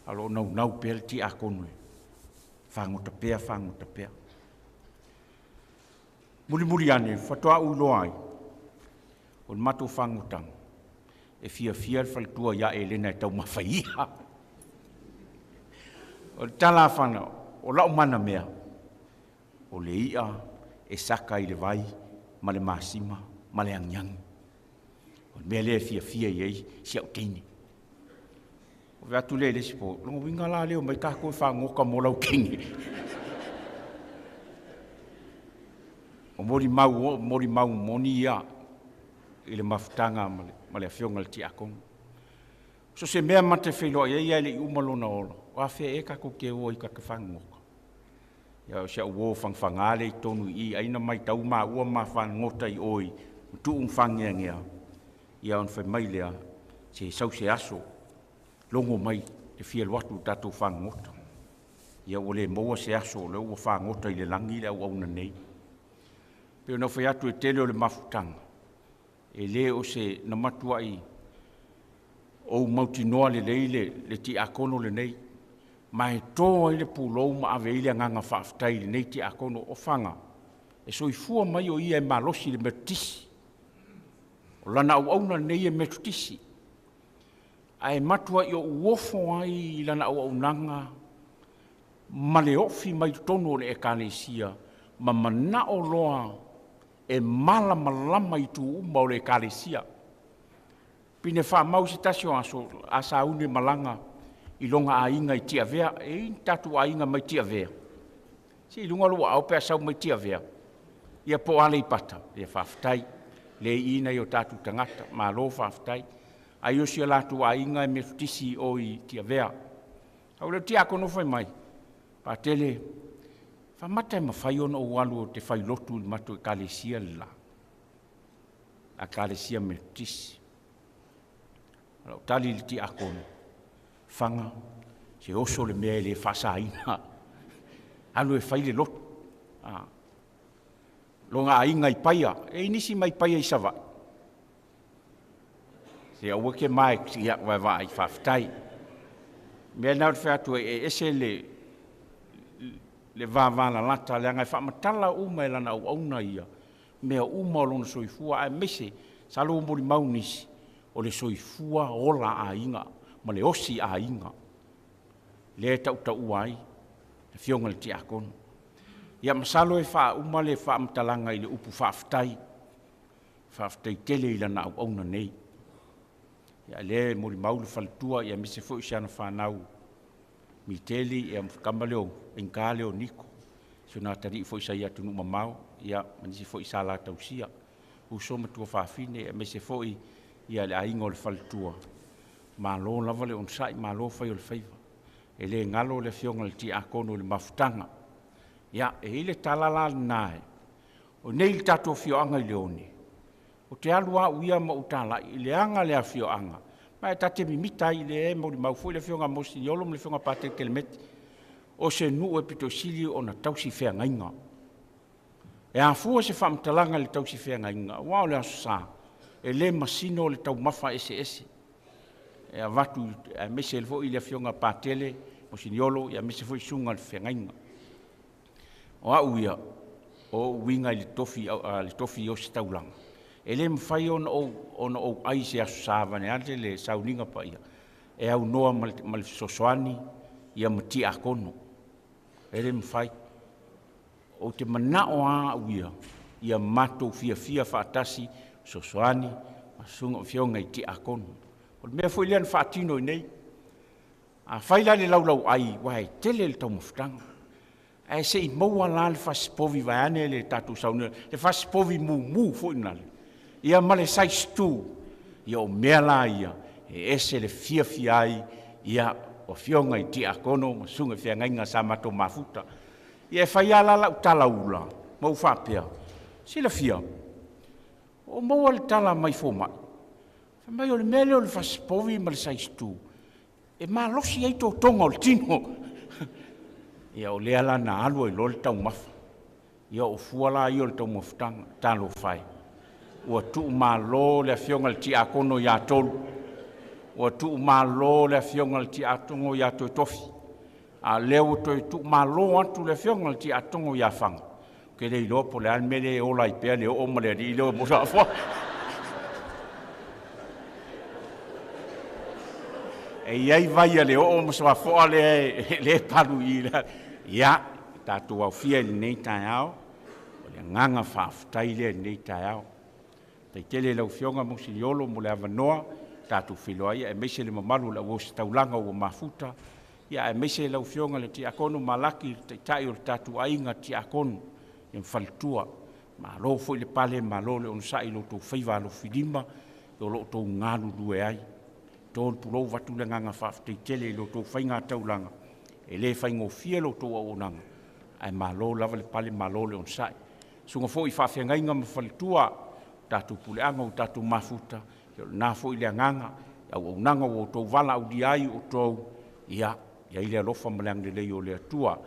A lo o naunau pea le tiakono e fagota pea, fagota pea. Mulimuli ane, faatoa ou iloa ai, o le matou fagotaga, e fiafia le faletua ia Elena e taumafa ia. O le tala a fana, o lau mana mea, o le ia e saka i le vai ma le masima ma le agiagi. O le mea lea e fiafia i ai si au teine. O ve atu le le si po, longo winga la leo mai tākou e whangoka mō lau teine. O mori mau, o mori mau moni ia i le mafutaga ma le afioga i le tiakono. So se mea mate whailoa ia ia le i uma lona ola, o a whea e kako ke oa i kake whangoka. Ia o se au o whangwhangale i tonu i aina mai tau ma ua ma whangota i oi, tu umwhangea ngea. Ia on whai mai lea, se sau se aso, longo mai te fia luatu tātou whangota. Ia o le maua se aso, le ua whangota i le langi le au auna nei. Pe ona whai atu e tele o le mafutanga, e le o se na matua i o mautinoa le lei le tiakono le nei, ma e tō ai le pulou ma ave i le anganga whaaftai le nei tiakono o whanga. E soifua mai o ia e malosi le metotisi. O lana au auna nei e metotisi. Ae matua i o uofo ai i lana au aunaga ma le ofi mai totonu o le ekalesia, ma manao loa e malamalama i tu uma o le ekalesia. Pine whaamau se tasi o aso, a saune malanga i longa ainga i tiavea, e i tatu ainga mai tiavea. Si lunga lua au pea sau mai tiavea, ia po ale i pata, ia whaaftai, le ina i o tatu tangata, malo whaaftai, ai o si latu ainga e metotisi o i tiavea. Au leo tia kono whai mai, pātele, whamata e mawhai ona o alu o te whai lotu i mato e kalesia le la, a kalesia metotisi. Lau tali le tiakono, whanga, se oso le mea e le whasaina, alu e whai le lotu. Longa ainga i paia, e inisi mai paia i sawa. Se aua ke mai ia wai wai whaftai. Mea nau te whatu e ese le vāvāla lata, le anga e whaamatala uma e lana au auna ia, mea uma o lona soifua, ae mese, sa lo mori maunisi, o le soifua ola ainga, ma le osi ainga. Le tau ai, le fionga le tiakono. Ia masalo e wha uma le whaamatalaga i le upu whaaftai, whaaftai tele i lana au auna nei. Ia le mori mau le faletua, ia mise foi si ana whanau miteli, ia kama leo, inka leo niko. Si ona tari foi sa ia tunu mamao, ia manisi foi sa la tausia. Uso matua whaafine, ia mise foi ia le ainga o le faletua. Malo lava le onsai, malo whai o le whaiva. E le galo le afioga i le tiakono i le mafutaga. Ia, e i le tala la lena e, o nei le tatou afioaga i Leone, o te alu au ia ma utalai i le aga le afioaga, ma e tate mimita ai le e molimau foi le afioga Moseniolo ma le afioga Patele Kelemeti, o se nuu e pito sili ona tausi feagaiga. E afua se faamatalaga i le tausi feagaiga, ua o le aso sa, e le masino le taumafa eseese. E avatu aemaise foi le afioga Patele Moseniolo, aemaise foi susuga i le feagaiga. O au ia, o uiga i le tofi, le tofi o se taulaga, e le mafai ona ou ai se aso sa vaeane le sauniga paia, e aunoa ma le fesoasoani ia ma tiakono. E le mafai. O te manao a au ia, ia matou fiafia faatasi, fesoasoani, ma susuga afioga i tiakono. O le mea foi lea na faatino i nei, a fai la le laulau ai, uae tele le taumafataga. Ae se i maua la le fasipovi vaeane le tatou sauniga, le fasipovi mumu foi nale, ia ma le size 2, ia o mea la ia, e ese le fiafia ai, ia o afioga i tiakono ma susuga i feagaiga sa matou mafuta. Ia e fai lava la lau talaula, ma ou faapea, silafia, o maua le tala mai fomai, fai mai o le mea lea o le fasipovi ma le size 2, e malosi ai totoga o le tino. Ia o lea la na alu ai loa le taumafa. Ia o fua la ia o le taumafataga, talofa e. Ua tuumalo le afioga i le tiakono ia Tolu, ua tuumalo le afioga i le tiakono ia Toetofi, a lea ua toe tuumalo atu le afioga i le tiakono ia Faga, ke le iloa po o le a le mea lea e ola ai pea le oo ma le alii lea o Mosafoa. E iai vai a le oo ma Soafoa lea e palu i la. Ia, tatou aofia i lenei taeao, o le agaga faafetai lea i lenei taeao. Taitele lau afioga Moseniolo mo le avanoa, tatou feiloai aemaise le mamalu o le auositaulaga ua mafuta, ia aemaise lau afioga le tiakono Malaki, le taitai o le tatou aiga tiakono, ia ma faletua. Malo foi le pale, malo le onosai i lo outou faiva alofilima, o lo outou galulue ai. Tolu pulou vatu le agaga faafetai tele i lo outou faiga taulaga, e le faigofie lo outou auaunaga, ae malo lava le pale, malo le onosai. Susuga foi i faafeagaiga ma faletua, tatou puleaga o tatou mafuta, ia o lena foi le agaga, auaunaga ua outou valaaulia ai outou, ia iai le alofa ma le agalelei o le Atua.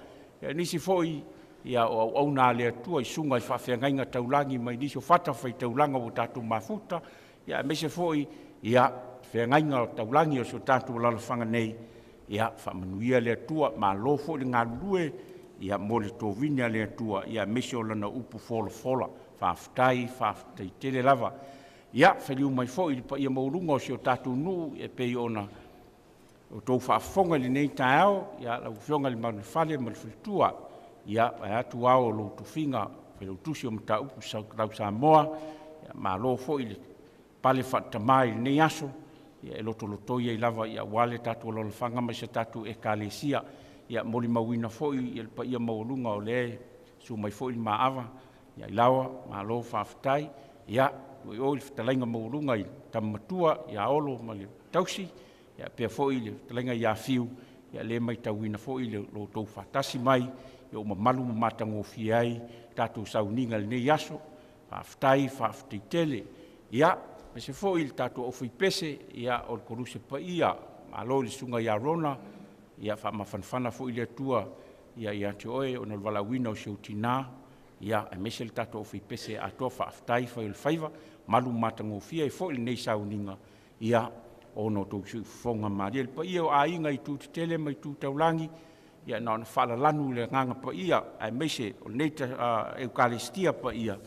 Ia nisi foi, ia o auauna a le Atua i susuga i faafeagaiga taulagi mai nisi o fatafaitaulaga ua tatou mafuta, ia aemaise foi, ia feagaiga taulagi o si o tatou alalafaga nei, ia faamanuia le Atua, malo foi le galulue, ia mo le tovini a le Atua, ia aemaise o lana upu folafola, faafetai, faafetai tele lava. Ia faliu mai foi le paia maualuga o si o tatou nuu e pei ona outou faafofoga i lenei taeao, ia lau afioga i le Manuafale ma le faletua, ia vae atu ao o lou tofiga failautusi o mataupu tau Samoa, ia malo foi le pale faatamā i lenei aso, ia e lotolotoi ai lava ia aua le tatou alalafaga ma si o tatou ekalesia. Ia molimauina foi ia le paia maualuga o lea susu mai foi le Maava, ia i laoa, malo faafetai. Ia oi oi le fetalaiga maualuga i Tama Matua ia Olo ma le Tausi, ia pea foi le fetalaiga ia Fiu, ia le maitauina foi le lo outou faatasi mai, ia o mamalu ma matagofie ai tatou sauniga i lenei aso. Faafetai, faafetai tele. Ia, aemaise foi le tatou aufaipese, ia o le Koluse Paia, malo i le susuga ia Rona, ia faamafanafana foi le Atua ia ia te oe ona o le valaauina o si ou tina, ia aemaise le tatou aufaipese atoa, faafetai fai o le faiva, malu matagofie ai foi lenei sauniga, ia ona o outou siufofoga malie. Le paia o aiga i itu tetele ma itu taulagi, ia na ona faalalanu le agaga paia, aemaise o lenei Eukalestia paia,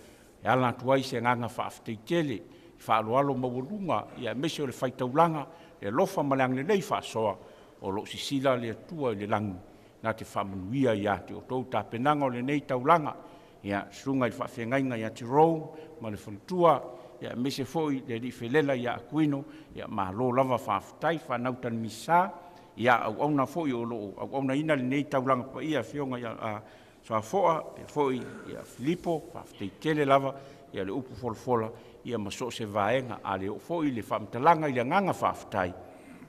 e ala atu ai se agaga faafetai tele, faaaloalo maualuga, ia aemaise o le faitaulaga, le alofa ma le agalelei faasoa, o lo o sisila le Atua i le lagi, na te faamanuia ia te outou tapenaga o lenei taulaga, ia susuga i le faafeagaiga ia Jerome ma le faletua, ia aemaise foi le alii felela ia Akuino, ia malo lava faafetai, fanau Tanimisa, ia auauna foi o lo o auaunaina lenei taulaga paia, afioga ia Soafoa, pea foi ia Filipo, faafetai tele lava, ia le upu folafola, ia ma so o se vaega, a le oo foi le faamatalaga i le agaga faafetai,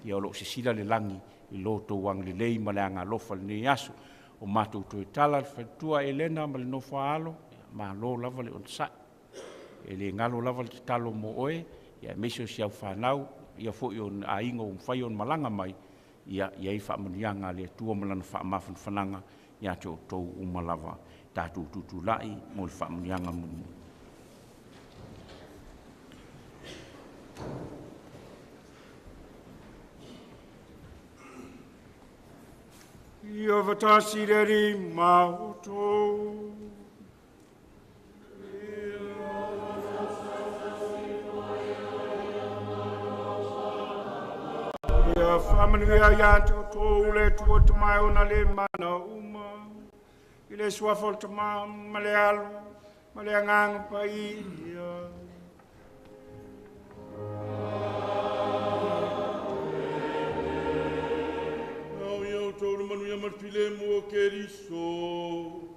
ia o lo o sisila le lagi i lo outou agalelei ma le agalofa i lenei aso. O matou toe tala le faletua Elena ma le nofo a alo, malo lava le onosai. E le galo lava le tatalo mo oe, ia aemaise o si au fanau, ia foi o aiga ua mafai ona malaga mai, ia i ai faamanuiaga a le Atua ma lana faamafanafanaga ia te outou uma lava. Tatou tutulai mo le faamanuiaga mulimuli. Ia fatasi le Alii ma outou. Ia faamanuia ia te outou le Atua Tama e ona le mana uma, i le suafa o le Tama ma le Alo ma le Agaga Paia. Au ia outou le manuia ma le filemu o Keriso.